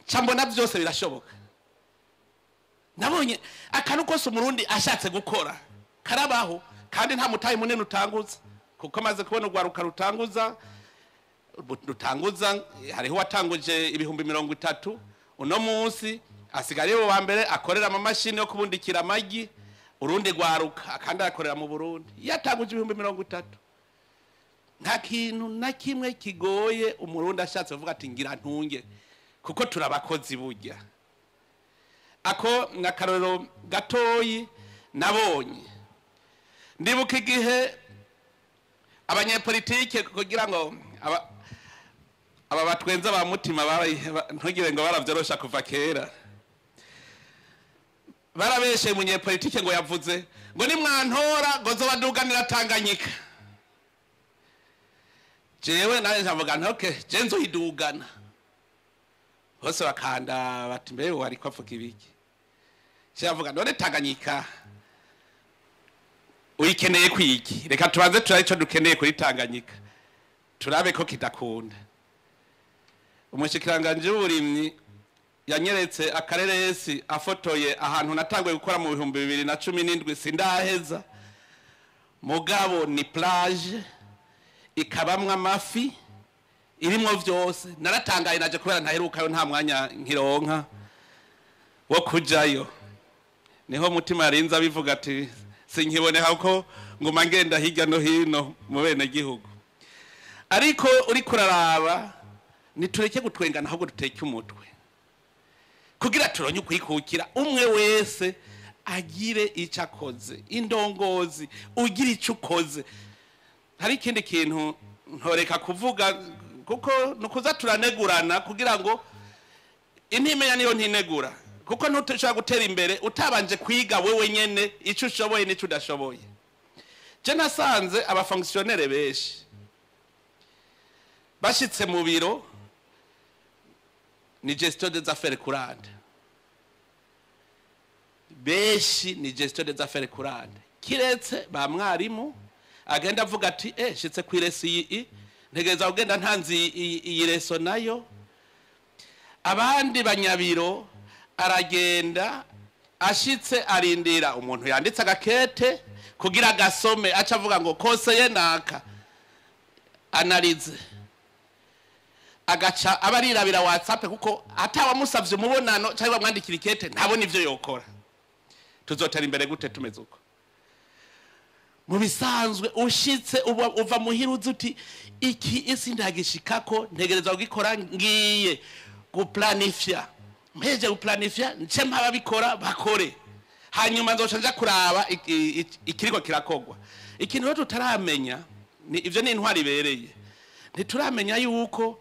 nca mbona byose birashoboka. Nabonye akantu kose Umurundi ashatse gukora karabaho, kandi nta mutayi munini utanguza, kuko maze kubona urwaruka rutanguza. Hariho uwatanguje 30,000, uno munsi asigaye wa mbere akorera amamashini yo kubundikira amagi. Urundi rwaruka akandi akorera mu Burundi, yatanguje 30,000. Nta kintu na kimwe kigoye Umurundi ashatse kuvuga ati ngira ntunge, kuko turabakozi burya. Ako nakarorero gatoyi nabonye. Ndibuka igihe abanyepolitike, kugira ngo aba batwenza ba mutima, ntugire ngo baravyorosha kuva kera. Barabeshe umunyepolitike ngo yavuze ngo nimwantora ngo zobaduganira Tanganyika. Jewe nawe nkavuga nti okay, je nzoyidugana. Bose bakanda bati mbe wariko avuga ibiki? Avuga none Tanganyika uyikeneye kwiki? Reka tubanze turabe ico dukeneye kuri Tanganyika, turabe ko kidakunda. Umushikiranganji w'uburimyi yanyeretse akareresi afotoye ahantu natanguye gukora mu 2017. Sindaheza, mugabo ni plage ikabamwo amafi, irimwo vyose. Naratangaye naje kubera ntaherukayo, nta mwanya nkironka wo kujayo. Niho mutima yarinze abivuga ati sinkiboneka ko nguma ngenda hirya no hino mu bene gihugu. Ariko uriko uraraba, nitureke gutwengana, ahubwo duteke umutwe kugira turonye ukwikukira. Umwe wese agire icyo akoze, indongozi ugira icyo ukoze. Hari ikindi kintu ntoreka kuvuga, kuko nukuza turanegurana kugira ngo intimenya niyo ntinegura, kuko ntushobora gutera imbere utabanje kwiga wewe nyene icyo ushoboye n'icyo udashoboye. Je nasanze abafonctionnaire benshi bashitse mu biro ni gestion des affaires courantes, benshi ni gestion des affaires courantes, kiretse ba mwarimu agenda avuga ati shitse ku ireso iyi, ntegereza kugenda ntanze iyi reso nayo. Abandi banyabiro aragenda, ashitse arindira umuntu yanditse agakete kugira agasome, aca avuga ngo conseiller naka, analyse, agaca aba arirabira WhatsApp, kuko atawamusavye umubonano cyangwa bamwandikira ikete ntabona ivyo yokora. Tuzotera imbere gute tumeze uko? Mu bisanzwe ushitse uva muhira uzi uti iki isi ndagishikako, ntegereza kugikora, ngiye guplanifya. Mpeje guplanifya, nce mpababikora bakore, hanyuma nzoca nja kuraba ikiriko kirakogwa. Ikintu rero tutaramenya ni ivyo, ni intwari ibereye. Ntituramenya yuko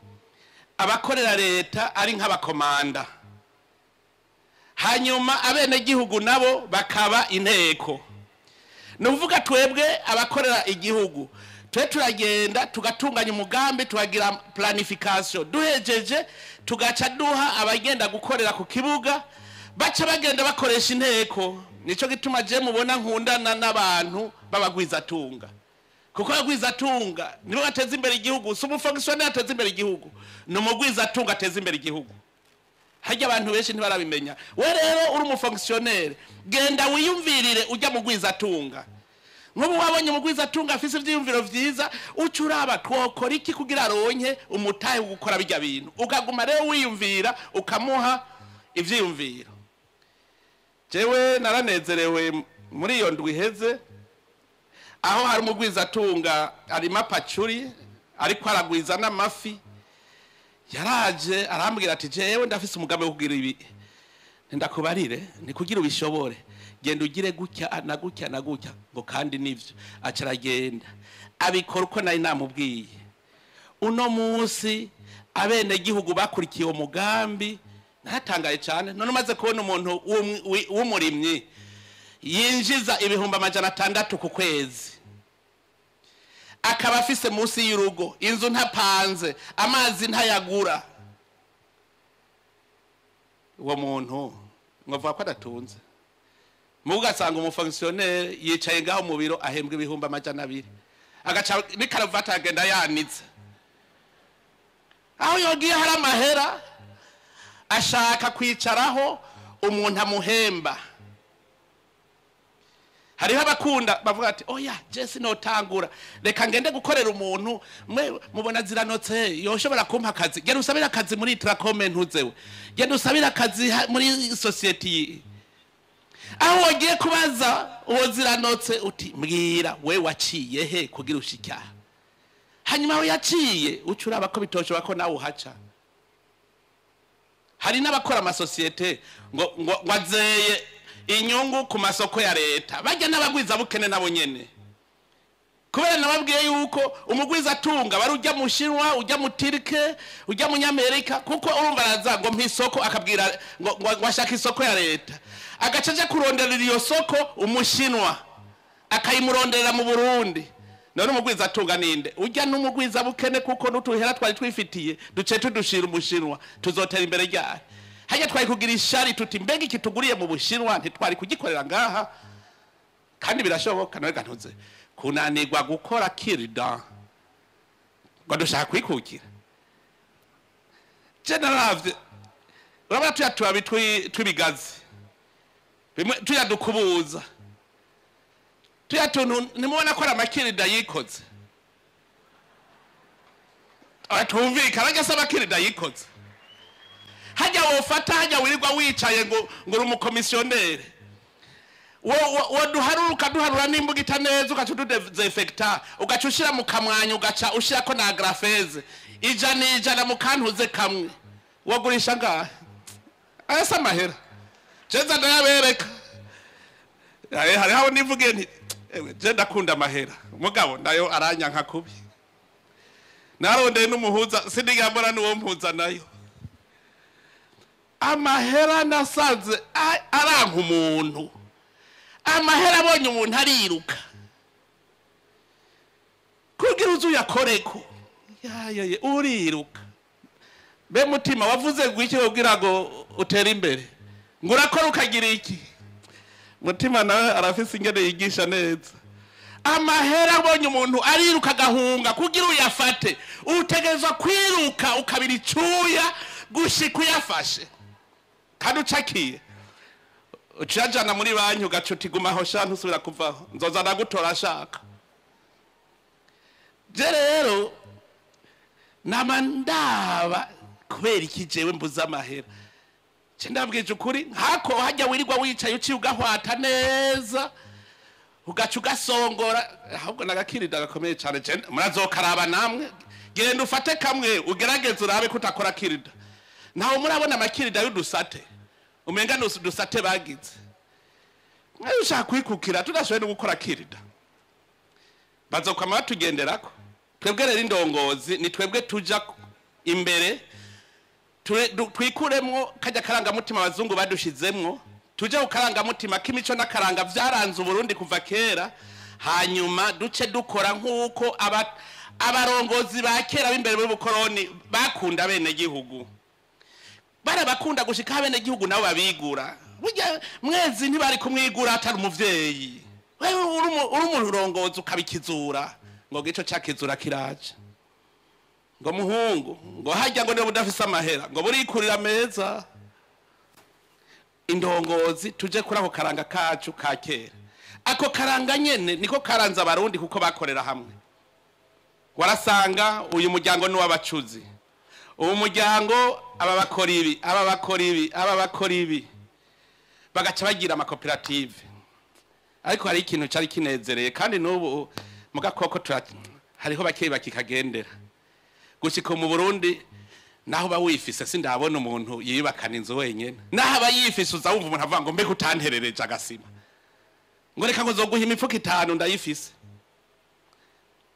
abakorera leta ari nk'abakomanda, hanyuma abenegihugu nabo bakaba inteko. Ni ukuvuga twebwe abakorera igihugu, twe turagenda tugatunganya umugambi, tukagira planification, duhejeje tugaca duha abagenda gukorera ku kibuga, baca bagenda bakoresha inteko. Nico gituma je mubona nkundana n'abantu b'abagwizatunga, kuko abagwizatunga nibo bateza imbere igihugu. Si umufonctionnaire ateza imbere igihugu, ni umugwizatunga ateza imbere igihugu. Harya abantu benshi ntibarabimenya. We rero uri umufonctionnaire, genda wiyumvirire ujya mu gwizatunga. Nk'ubu wabonye umugwizatunga afise ivyiyumviro vyiza, uca uraba twokora iki kugira aronke umutahe wo gukora bijya bintu, ukaguma rero wiyumvira, ukamuha ivyiyumviro. Jewe naranezerewe muri iyo ndwi iheze, aho hari umugwizatunga arima pacuri ariko aragwiza n'amafi. Yaraje arambwira ati: "Jewe ndafise umugambi wo kugira ibi." "Ndakubarire ni kugira ubishobore, genda ugire gutya na gutya na gutya." Ngo kandi nivyo, aca aragenda abikora uko nari namubwiye. Uno munsi abenegihugu bakurikiye uwo mugambi, naratangaye cyane. None umaze kubona umuntu w'umurimyi yinjiza 600,000 ku kwezi, akaba afise munsi y'urugo inzu, ntapanze, amazi ntayagura, uwo muntu mwavuga ko adatunze? Mugo ugasanga umufonctionnaire yicaye ngaho mu biro, ahembwa 200,000, agaca n'ikaravati agenda yanitse. Aho yogiye hari amahera, ashaka kwicaraho umuntu amuhemba. Hariho abakunda bavuga ati: "Oya, je sinotangura, reka ngende gukorera umuntu." Mwe mubona ziranotse yoshobora kumpa akazi? Genda usabire akazi muri Tracome, ntuzewe, genda usabire akazi muri société iyi. Aho wagiye kubaza uwo ziranotse uti: "Mbwira, we waciye he kugira ushike aha?" Hanyuma aho yaciye uca uraba ko bitoshoboka ko nawe uhaca. Hari n'abakora amasosiyete ngo azeye inyungu ku masoko ya leta. Bajya n'abagwiza bukene nabo nyene, kubera nababwiye yuko umugwiza atunga bari ujya mu Shinwa, ujya mu Turke, ujya mu Nyamerika, kuko urumva araza ngo mpa isoko, akabwira ngo ashaka isoko ya leta, agaca aja kuronderera iyo soko umushinwa, akayimuronderera mu Burundi. None umugwiza atunga ninde? Ujya n'umugwiza bukene, kuko n'utuhera twari twifitiye duce tudushira umushinwa. Tuzotera imbere ryari? Hajya twari kugira ishari tuti: "Mbega iki tuguriye mu Bushinwa ntitwari kugikorera ngaha?" Kandi birashoboka. Nawe gantuze kunanirwa gukora kirida ngo dushaka kwikukira. Je naravye, urabona tuya tubabi tw'ibigazi bimwe tuya dukubuza, tuya tuntu, ntimubona ko ari amakirida yikoze? Tumvikana ajya se amakirida yikoze. Hajya wofata, hajya wirirwa wicaye ngo uri umukomisiyoneri, wo duharura, ukaduharura n'imbugita neza, ugaca ududésinfecta, ugaca ushira mu kamwanya, ugaca ushirako na agrafeuse, 100 mu kantuze kamwe, wogurisha ngahe? Aya si amahera, jeza ndayabereka. Hariho abo nivugiye nti: "Ewe, je ndakunda amahera, mugabo nayo aranyanka kubi." Narondeye n'umuhuza, sindigera mbona n'uwo mpuza nayo. Amahera nasanze aranka umuntu. Amahera abonye umuntu ariruka kugira uze uyakoreko, yayaye, uriruka. Be mutima wavuze ngo iki kugira ngo utere imbere? Ngo urakora ukagira iki? Mutima nawe arafise ingene yigisha neza. Amahera abonye umuntu ariruka agahunga. Kugira uyafate utegerezwa kwiruka ukabira icuya gushika uyafashe, kandi ucakiye uciyajana muri banki, ugaca uti: "Gumaho sha, ntusubira kuvaho, nzoza ndagutora." Ashaka je rero nama ndaba kubera iki jewe mbuze amahera. Je ndabwije ukuri, nkako hajya wirirwa wicaye, uciye ugahwata neza, ugaca ugasongora, ahubwo nagakirida gakomeye cyane. Je murazokaraba namwe, genda ufate kamwe ugerageze urabe ko utakora kirida. Ntawe murabona amakirida y'udusate, umenga ni udusate bagize. Mwayo ushaka kwikukira tudashoboye no gukora kirida, bazokwama batugenderako. Twebwe rero indongozi ni twebwe tuja imbere, twikuremwo kajya karangamutima abazungu badushizemwo, tuje ku karangamutima k'imico n'akaranga vyaranze Uburundi kuva kera. Hanyuma duce dukora nk'uko abarongozi ba kera b'imbere b'ubukoroni bakunda bene gihugu, barabakunda gushika bene gihugu nabo babigura. Burya mwezi ntibari kumwigura atari umuvyeyi. Wewe uri umurongozi ukabikizura, ngo gico cakizura kiraje, ngo muhungu ngo hajya ngo niba udafise amahera ngo burikurira meza. Indongozi tuje kuri ako karanga kacu ka kera. Ako karanga nyene niko karanze Abarundi kuko bakorera hamwe. Warasanga uyu muryango ni w'abacuzi, uyu muryango aba bakora ibi, aba bakora ibi, aba bakora ibi, bagaca bagira amakoperative. Ariko hari ikintu cari kinezereye kandi n'ubu mu gakoko hariho bakeyi bakikagendera. Gushika mu Burundi naho ba wifise sindabona umuntu yiyubakana inzu wenyene. Naho aba yifise uza wumva umuntu avuga ngo mbega utanterereje agasima, ngo reka ngo nzoguha imifuko 5 ndayifise.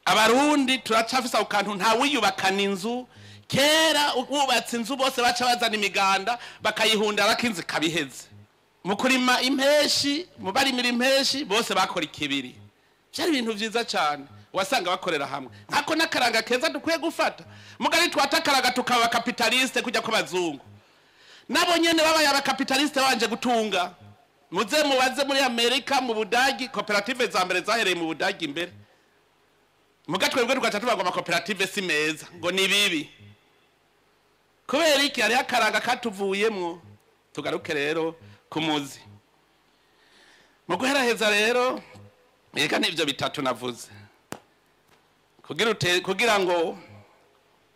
Abarundi turacafise ako kantu, nta wiyubakana inzu. Kera wubatse inzu bose baca bazana imiganda bakayihunda inzu ikabiheze. Mu kurima impeshi, mu barimira impeshi bose bakora ikibiri. Byari ibintu vyiza cyane, wasanga bakorera hamwe. Nkako n'akaranga keza dukwiye gufata. Mugari twatakaranga tukaba kapitaliste kujya ku bazungu. Nabo nyene babaye abakapitaliste banje gutunga. Muze mubaze muri Amerika, mu Budagi, koperative za mbere zahereye mu Budagi imbere. Mugatwe bwo tugaca tuvuga ngo amakoperative si meza, ngo ni bibi. Kubera iki? Hari akaranga katuvuyemwo. Tugaruke rero ku muzi. Mu guheraheza rero reka n'ivyo bitatu navuze. Kugira ngo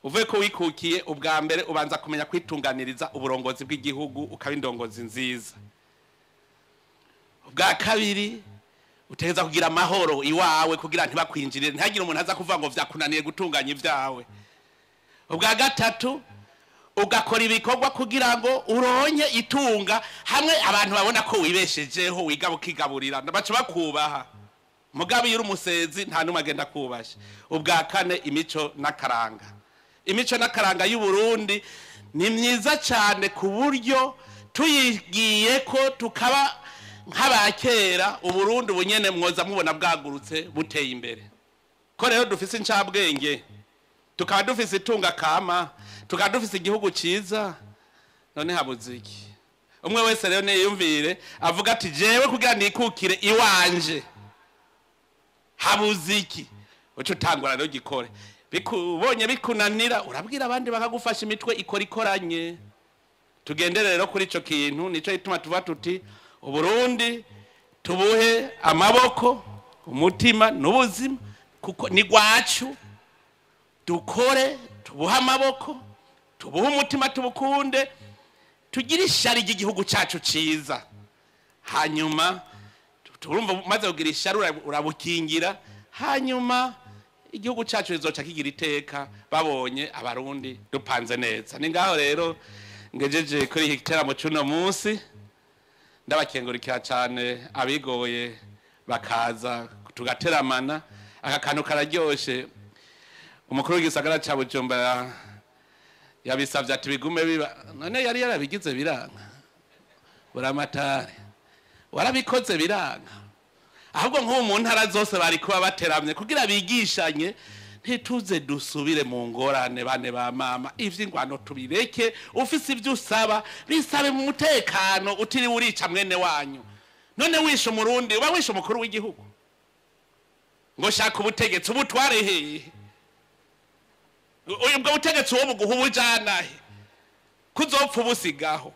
uve ko wikukiye, ubwa mbere ubanza kumenya kwitunganiriza uburongozi bw'igihugu, ukaba indongozi nziza. Ubwa kabiri utegeza kugira amahoro iwawe kugira ntibakwinjirire, ntihagire umuntu aza kuvuga ngo vyakunaniye gutunganya ivyawe. Ubwa gatatu ugakora ibikorwa kugira ngo uronke itunga hamwe abantu babona ko wibeshejeho, wiga ukigaburira, baca bakubaha. Mugabe iyo uri umusezi nta numwe agenda kubasha. Ubwa kane imico n'akaranga. Imico n'akaranga y'u Burundi ni myiza cyane ku buryo tuyigiye ko tukaba nk'abakera, Uburundi bunyene mwoza mubona bwagurutse buteye imbere. Ko rero dufise incabwenge, tukaba dufise itunga kama, tukaba dufise igihugu ciza, none habuze iki? Umwe wese rero niyumvire avuga ati jewe kugira nikukire iwanje habuze iki? Uco utangura rero gikore. Bikubonye bikunanira urabwira abandi bakagufasha, imitwe ikora ikoranye. Tugendere rero kuri ico kintu, nico gituma tuva tuti Uburundi tubuhe amaboko, umutima n'ubuzima, kuko ni gwacu. Dukore, tubuhe amaboko, tubuhe umutima, tubukunde, tugire ishari ry'igihugu cacu ciza. Hanyuma turumva maze kugira ishari urabukingira, hanyuma igihugu cacu kizoca kigira iteka babonye Abarundi dupanze neza. Ni ngaho rero ngejeje kuri iki giteramo c'uno munsi. Ndabakengurukira cyane abigoye bakaza tugateramana. Aka kantu kararyoshe. Umukuru w'igisagara ca Bujumbura yabisavye ati bigume biba, none yari yarabigize biranga. Buramatari warabikoze biranga. Ahubwo nk'ubu mu ntara zose bari kuba bateramye kugira bigishanye, ntituze dusubire mu ngorane bane ba mama. Ivy'ingwano tubireke, ufise ivyo usaba bisabe mu mutekano, utiriwe urica mwene wanyu. None wishe Umurundi uba wishe umukuru w'igihugu ngo shaka ubutegetsi, ubutware hehe? Ubwo butegetsi uwo buguha ubujana he? Kuzopfa ubusigaho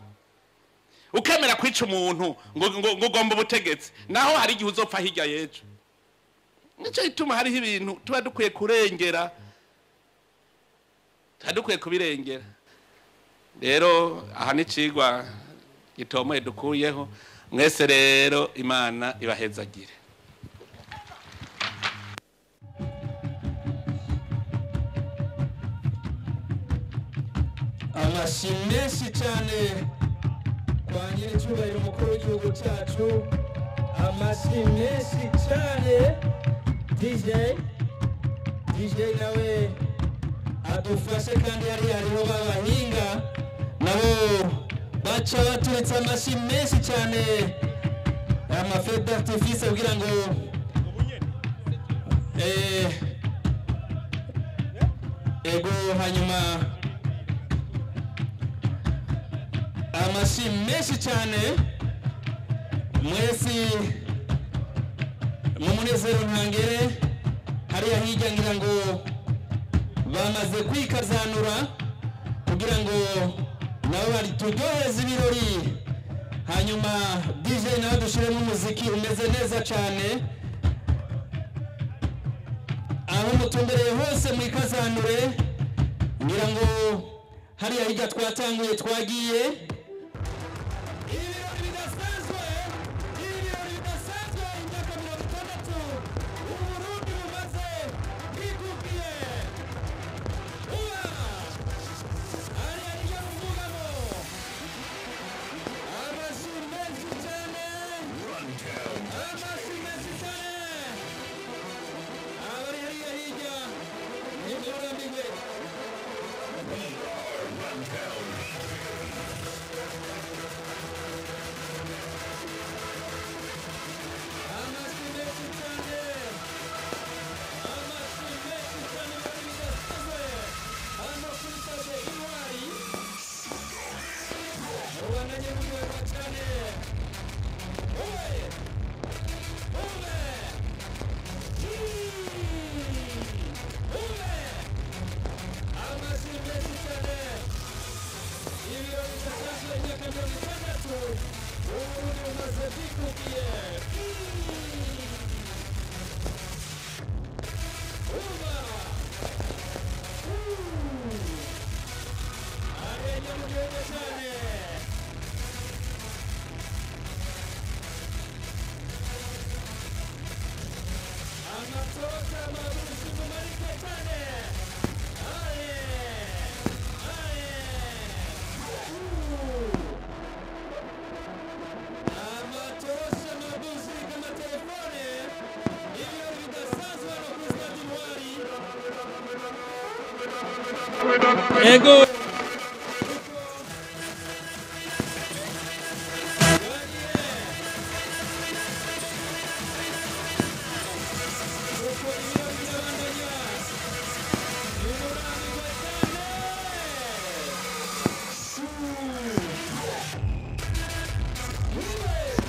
ukemera kwica umuntu ngo ugomba ubutegetsi, naho hari igihe uzopfa hirya y'ejo. Nico gituma hariho ibintu tuba dukwiye kurengera, tuba dukwiye kubirengera. Rero aha ni icigwa gitomoye dukuyeho. Mwese rero Imana ibahezagire. Amashyi menshi cyane kwa nyiricyubahiro umukuru w'igihugu cyacu, amashyi menshi cyane. DJ DJ nawe adufashe, kandi hari hariho babahinga nabo baca baturitse amashyi menshi cyane, ama feux d'artifice kugira ngo ego, hanyuma amashyi menshi cyane mwese mu munezero ntangere. Hariya hirya ngira ngo bamaze kwikazanura kugira ngo nabo bari turyohereze ibirori, hanyuma DJ nawe dushyiremo umuziki umeze neza cyane. Aho mutumbereye hose mwikazanure, ngira ngo hariya hirya twatanguye twagiye. Ibirori bidasanzwe, ibirori bidasanzwe, imyaka 60 Uburundi bumaze bwikukiye. Uba hariya hirya muvugamo amashyi menshi cyane, amashyi menshi cyane. Abari hariya hirya nimurambirwe. Amashyi menshi cyane, amashyi menshi cyane, ibirori bidasanzwe hano kuri stade Intwari. Mubandanye muryoherwa cyane. Ube ube ube, amashyi menshi cyane, ibirori bidasanzwe, imyaka 60 Uburundi bumaze bwikukiye. Uba arenge muryoherwe cyane. Amatota amabushi mumanike cyane. Aye aye, amatosha amabushi k'amatelefone, ibirori bidasanzwe hano kuri stade Intwari. Ego. Uko ibirori birabandanya, nimurambirwe cyane.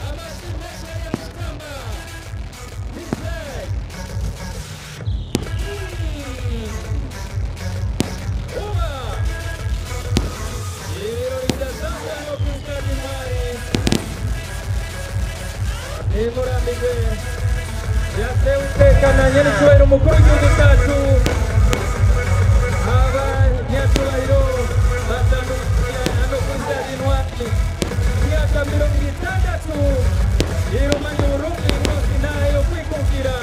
Amashyi menshi ariya mutamba. DJ. Uba. Ibirori bidasanzwe hano kuri stade Intwari. Nimurambirwe. Yatewe iteka na nyiricyubahiro umukuru w'igihugu cyacu, abanyacyubahiro batandukanye hano kuri stade Intwari. Imyaka 60 irumanye Uburundi bwose intara yo kwikukira,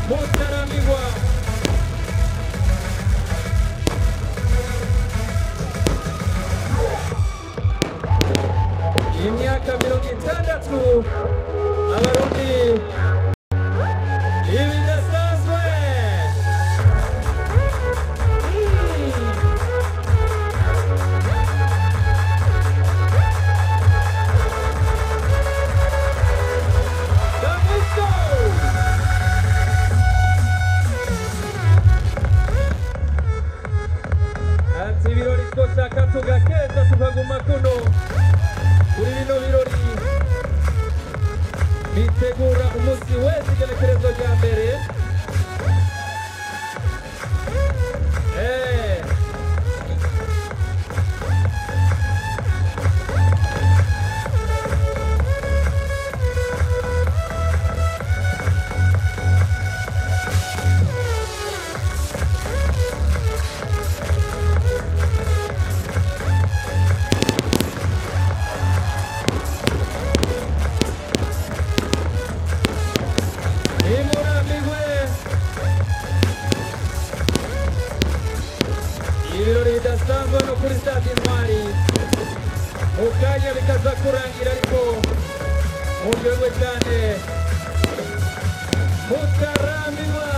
mutarambirwa. Imyaka 60 Abarundi ibidasanzwe. Damuso! Ati ibirori twoshaka tugakeza tukaguma kuno kuri bino birori bitegura umunsi wese igenekerezo rya mbere. kanya bikaza kurangira ariko muryoherwe cyane mutarambirwa.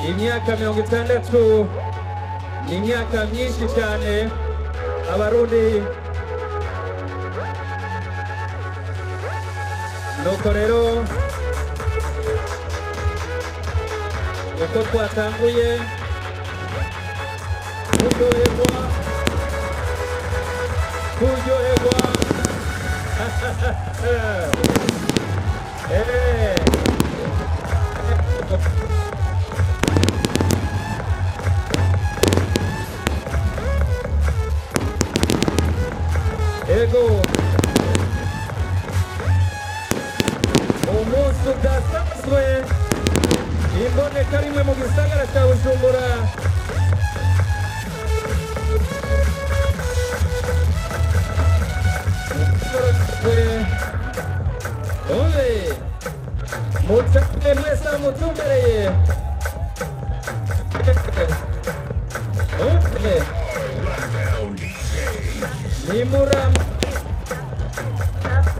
Imyaka 60 ni imyaka myinshi cyane abarundi. Nuko rero uko twatanguye kuryoherwa kuryoherwa Ego umunsi udasanzwe imboneka rimwe mu gisagara cya Bujumbura. Ole mucane mwese mutumbereye. Ole nimuram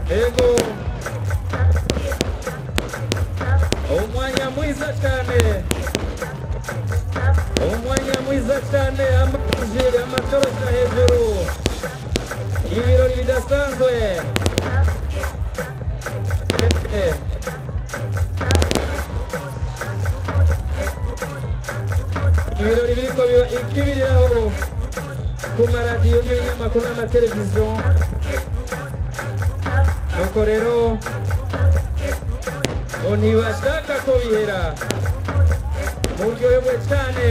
ego umwanya mwiza cyane, umwanya mwiza cyane, amajeri amatorosa hejuru, ibirori bidasanzwe. Ibirori biriko biba ikibiriraho ku maradiyo n'ibinyamakuru n'amateleviziyo. Nuko rero ntibashaka ko bihera, muryoherwe cyane.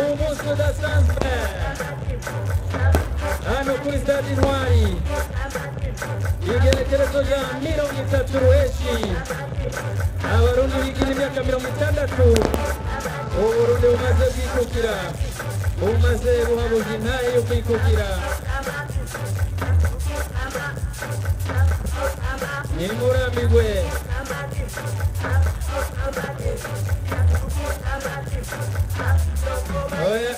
Umunsi udasanzwe hano kuri stade Intwari, igerekerezo rya 30 ruheshi, abarundi bigira imyaka 60, uburundi bumaze bwikukira, bumaze buhabuza intahe yo kwikukira. Nimurambirwe. Oya.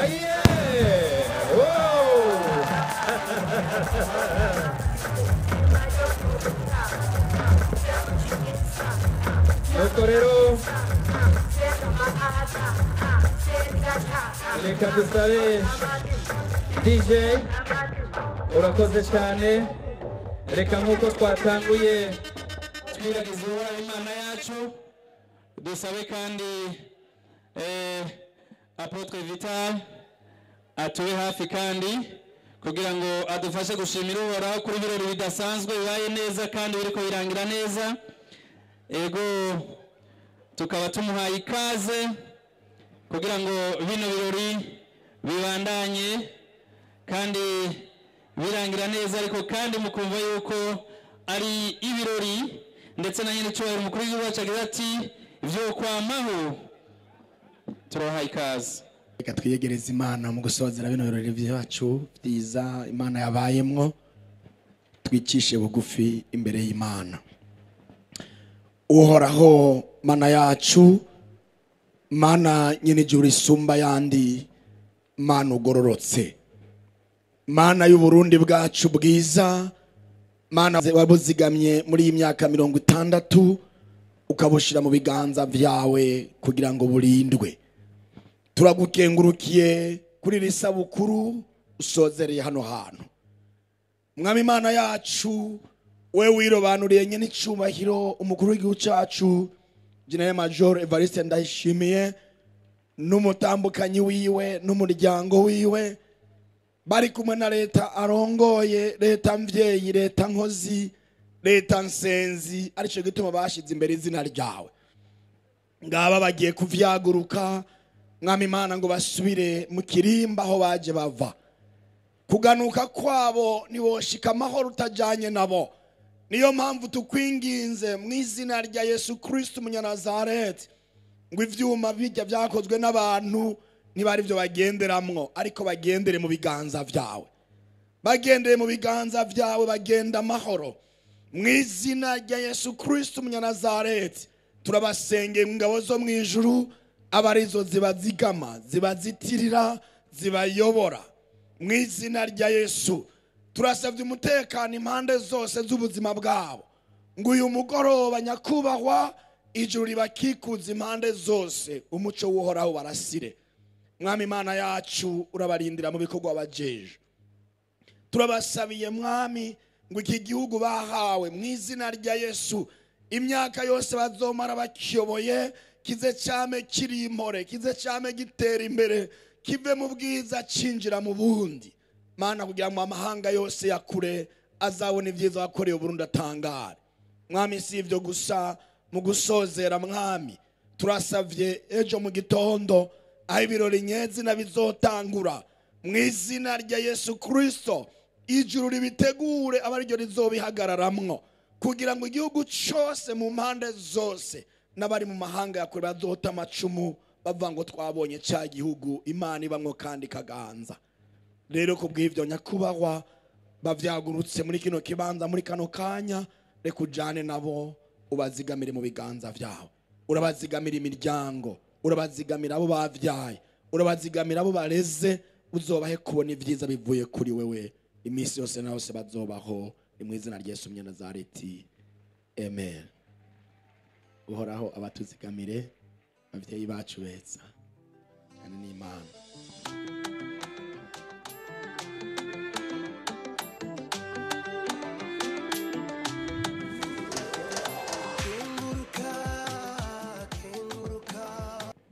Oye! Wow! Nuko rero reka dusabe DJ urakoze cyane. Reka nk'uko twatanguye twiragiza uhoraho Imana yacu, dusabe kandi Apotre Vital atube hafi kandi kugira ngo adufashe gushimira uhoraho kuri birori bidasanzwe bibaye neza kandi biriko birangira neza. Ego tukaba tumuhaye ikaze kugira ngo bino birori bibandanye kandi birangira neza, ariko kandi mukumva yuko ari ibirori ndetse na nyine cyubahiro umukuru w'igihugu wacu agize ati ibyo kwamaho. Turabahaye ikaze. Reka twiyegereze Imana mu gusozera bino birori byacu byiza Imana yabayemwo, twicishe bugufi imbere y'Imana. Uhoraho Mana yacu, Mana nyene ijuru isumba yandi, Mana ugororotse, Mana y'Uburundi bwacu bwiza, Mana wabuzigamye muri iyi myaka 60 ukabushira mu biganza vyawe kugira ngo burindwe. Turagukengurukiye kuri iri sabukuru usozereye hano hantu. Mwami Imana yacu, we wirobanuriye nyene icubahiro umukuru w'igihugu cacu General Major Evariste Ndayishimiye n'umutambukanyi wiwe n'umuryango wiwe, bari kumwe na leta arongoye, leta mvyeyi, leta nkozi, leta nsenzi, arico gituma bashize imbere izina ryawe. Ngaba bagiye kuvyaguruka Mwami Imana ngo basubire mu kirimba aho baje bava. Kuganuka kwabo niboshika amahoro utajanye nabo. Niyo mpamvu tukwinginze mu izina rya Yesu Kristo umunyanazareti ngo ivyuma bijya byakozwe n'abantu ntibari byo bagenderamwo, ariko bagendere mu biganza vyawe. Bagendere mu biganza vyawe, bagenda amahoro. Mu izina rya Yesu Kristo umunyanazareti, turabasengeye ingabo zo mu ijuru, aba arizo zibazigama, zibazitirira, zibayobora. Mu izina rya Yesu turasabye umutekano impande zose z'ubuzima bwabo, ngo uyu mugoroba nyakubahwa ijuru ribakikuza impande zose, umuco w'Uhoraho barasire. Mwami Imana yacu, urabarindira mu bikorwa bajeje. Turabasabiye Mwami ngo iki gihugu bahawe mu izina rya Yesu, imyaka yose bazomara bakiyoboye kize cyame kiri impore, kize cyame gitera imbere, kive mu bwiza cinjira mu bundi. Mana, kugira ngo amahanga yose ya kure azabone ibyiza wakoreye Burundi atangare. Mwami, si ibyo gusa, mu gusozera Mwami turasavye ejo mu gitondo aho ibirori nyezina bizotangura, mu izina rya Yesu Kristo ijuru ribitegure, aba ariryo rizobihagararamwo, kugira ngo igihugu cyose mu mpande zose n'abari mu mahanga ya kure bazota amacumu bavuga ngo twabonye cya gihugu Imana ibamwo kandi kaganza. Rero kubw'ivyo nyakubahwa bavyagurutse muri kino kibanza muri kano kanya, reka ujane nabo ubazigamire mu biganza vyawe. Urabazigamira imiryango, urabazigamira abo bavyaye, urabazigamira abo bareze, uzobahe kubona ibyiza bivuye kuri wewe iminsi yose na hose bazobaho. Ni mu izina rya Yesu Umunyanazareti, amen. Uhoraho abatuzigamire, abavyeyi bacu beza cyane n'Imana.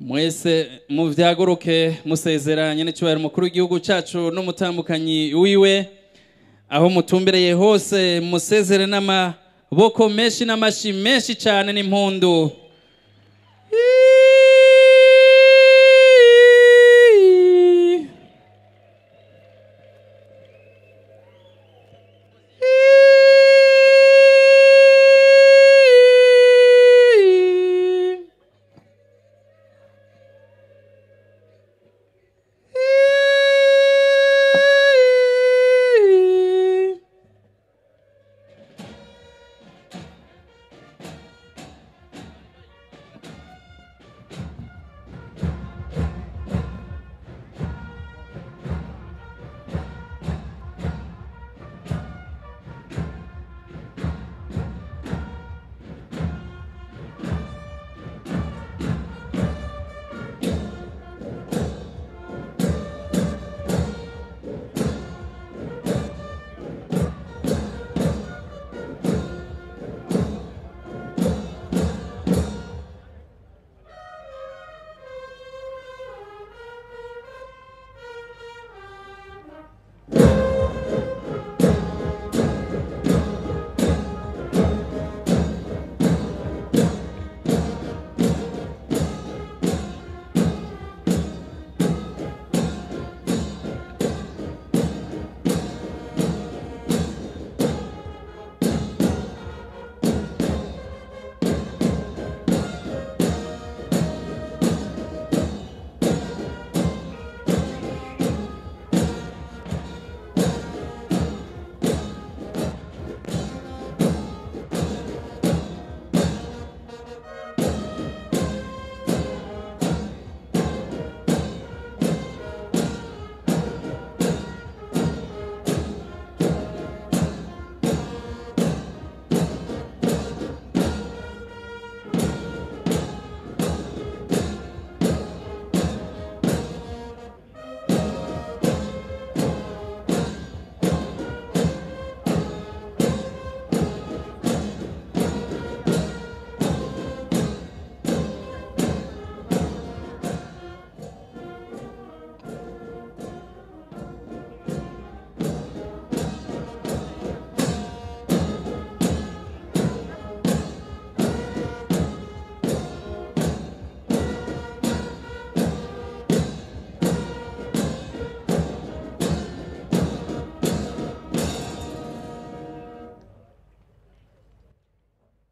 Mwese muvyaguruke musezeranye n'icyubahiro umukuru w'igihugu cyacu n'umutambukanyi wiwe, aho mutumbereye hose musezere n'amaboko menshi n'amashi menshi cyane n'impundu.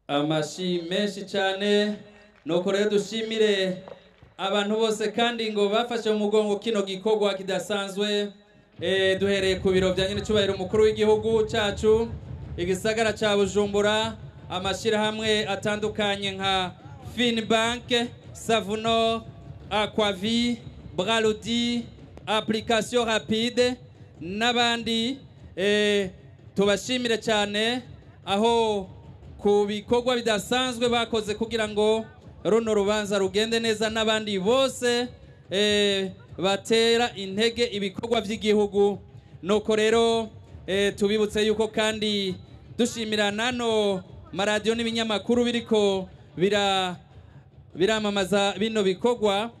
Amashi menshi cyane. Nuko rero dushimire abantu bose kandi ngo bafashe mu mugongo kino gikorwa kidasanzwe, duhereye ku biro bya nyenicubahiro umukuru w'igihugu cyacu. Igisagara ca Bujumbura, amashyirahamwe atandukanye nka Finbank, Savuno, Aquavi, Braludi, Application Rapide n'abandi. Tubashimire cyane aho ku bikorwa bidasanzwe bakoze kugira ngo runo rubanza rugende neza, n'abandi bose batera intege ibikorwa by'igihugu. Nuko rero tubibutse yuko kandi dushimira nano maradiyo n'ibinyamakuru biriko biramamaza bino bikorwa.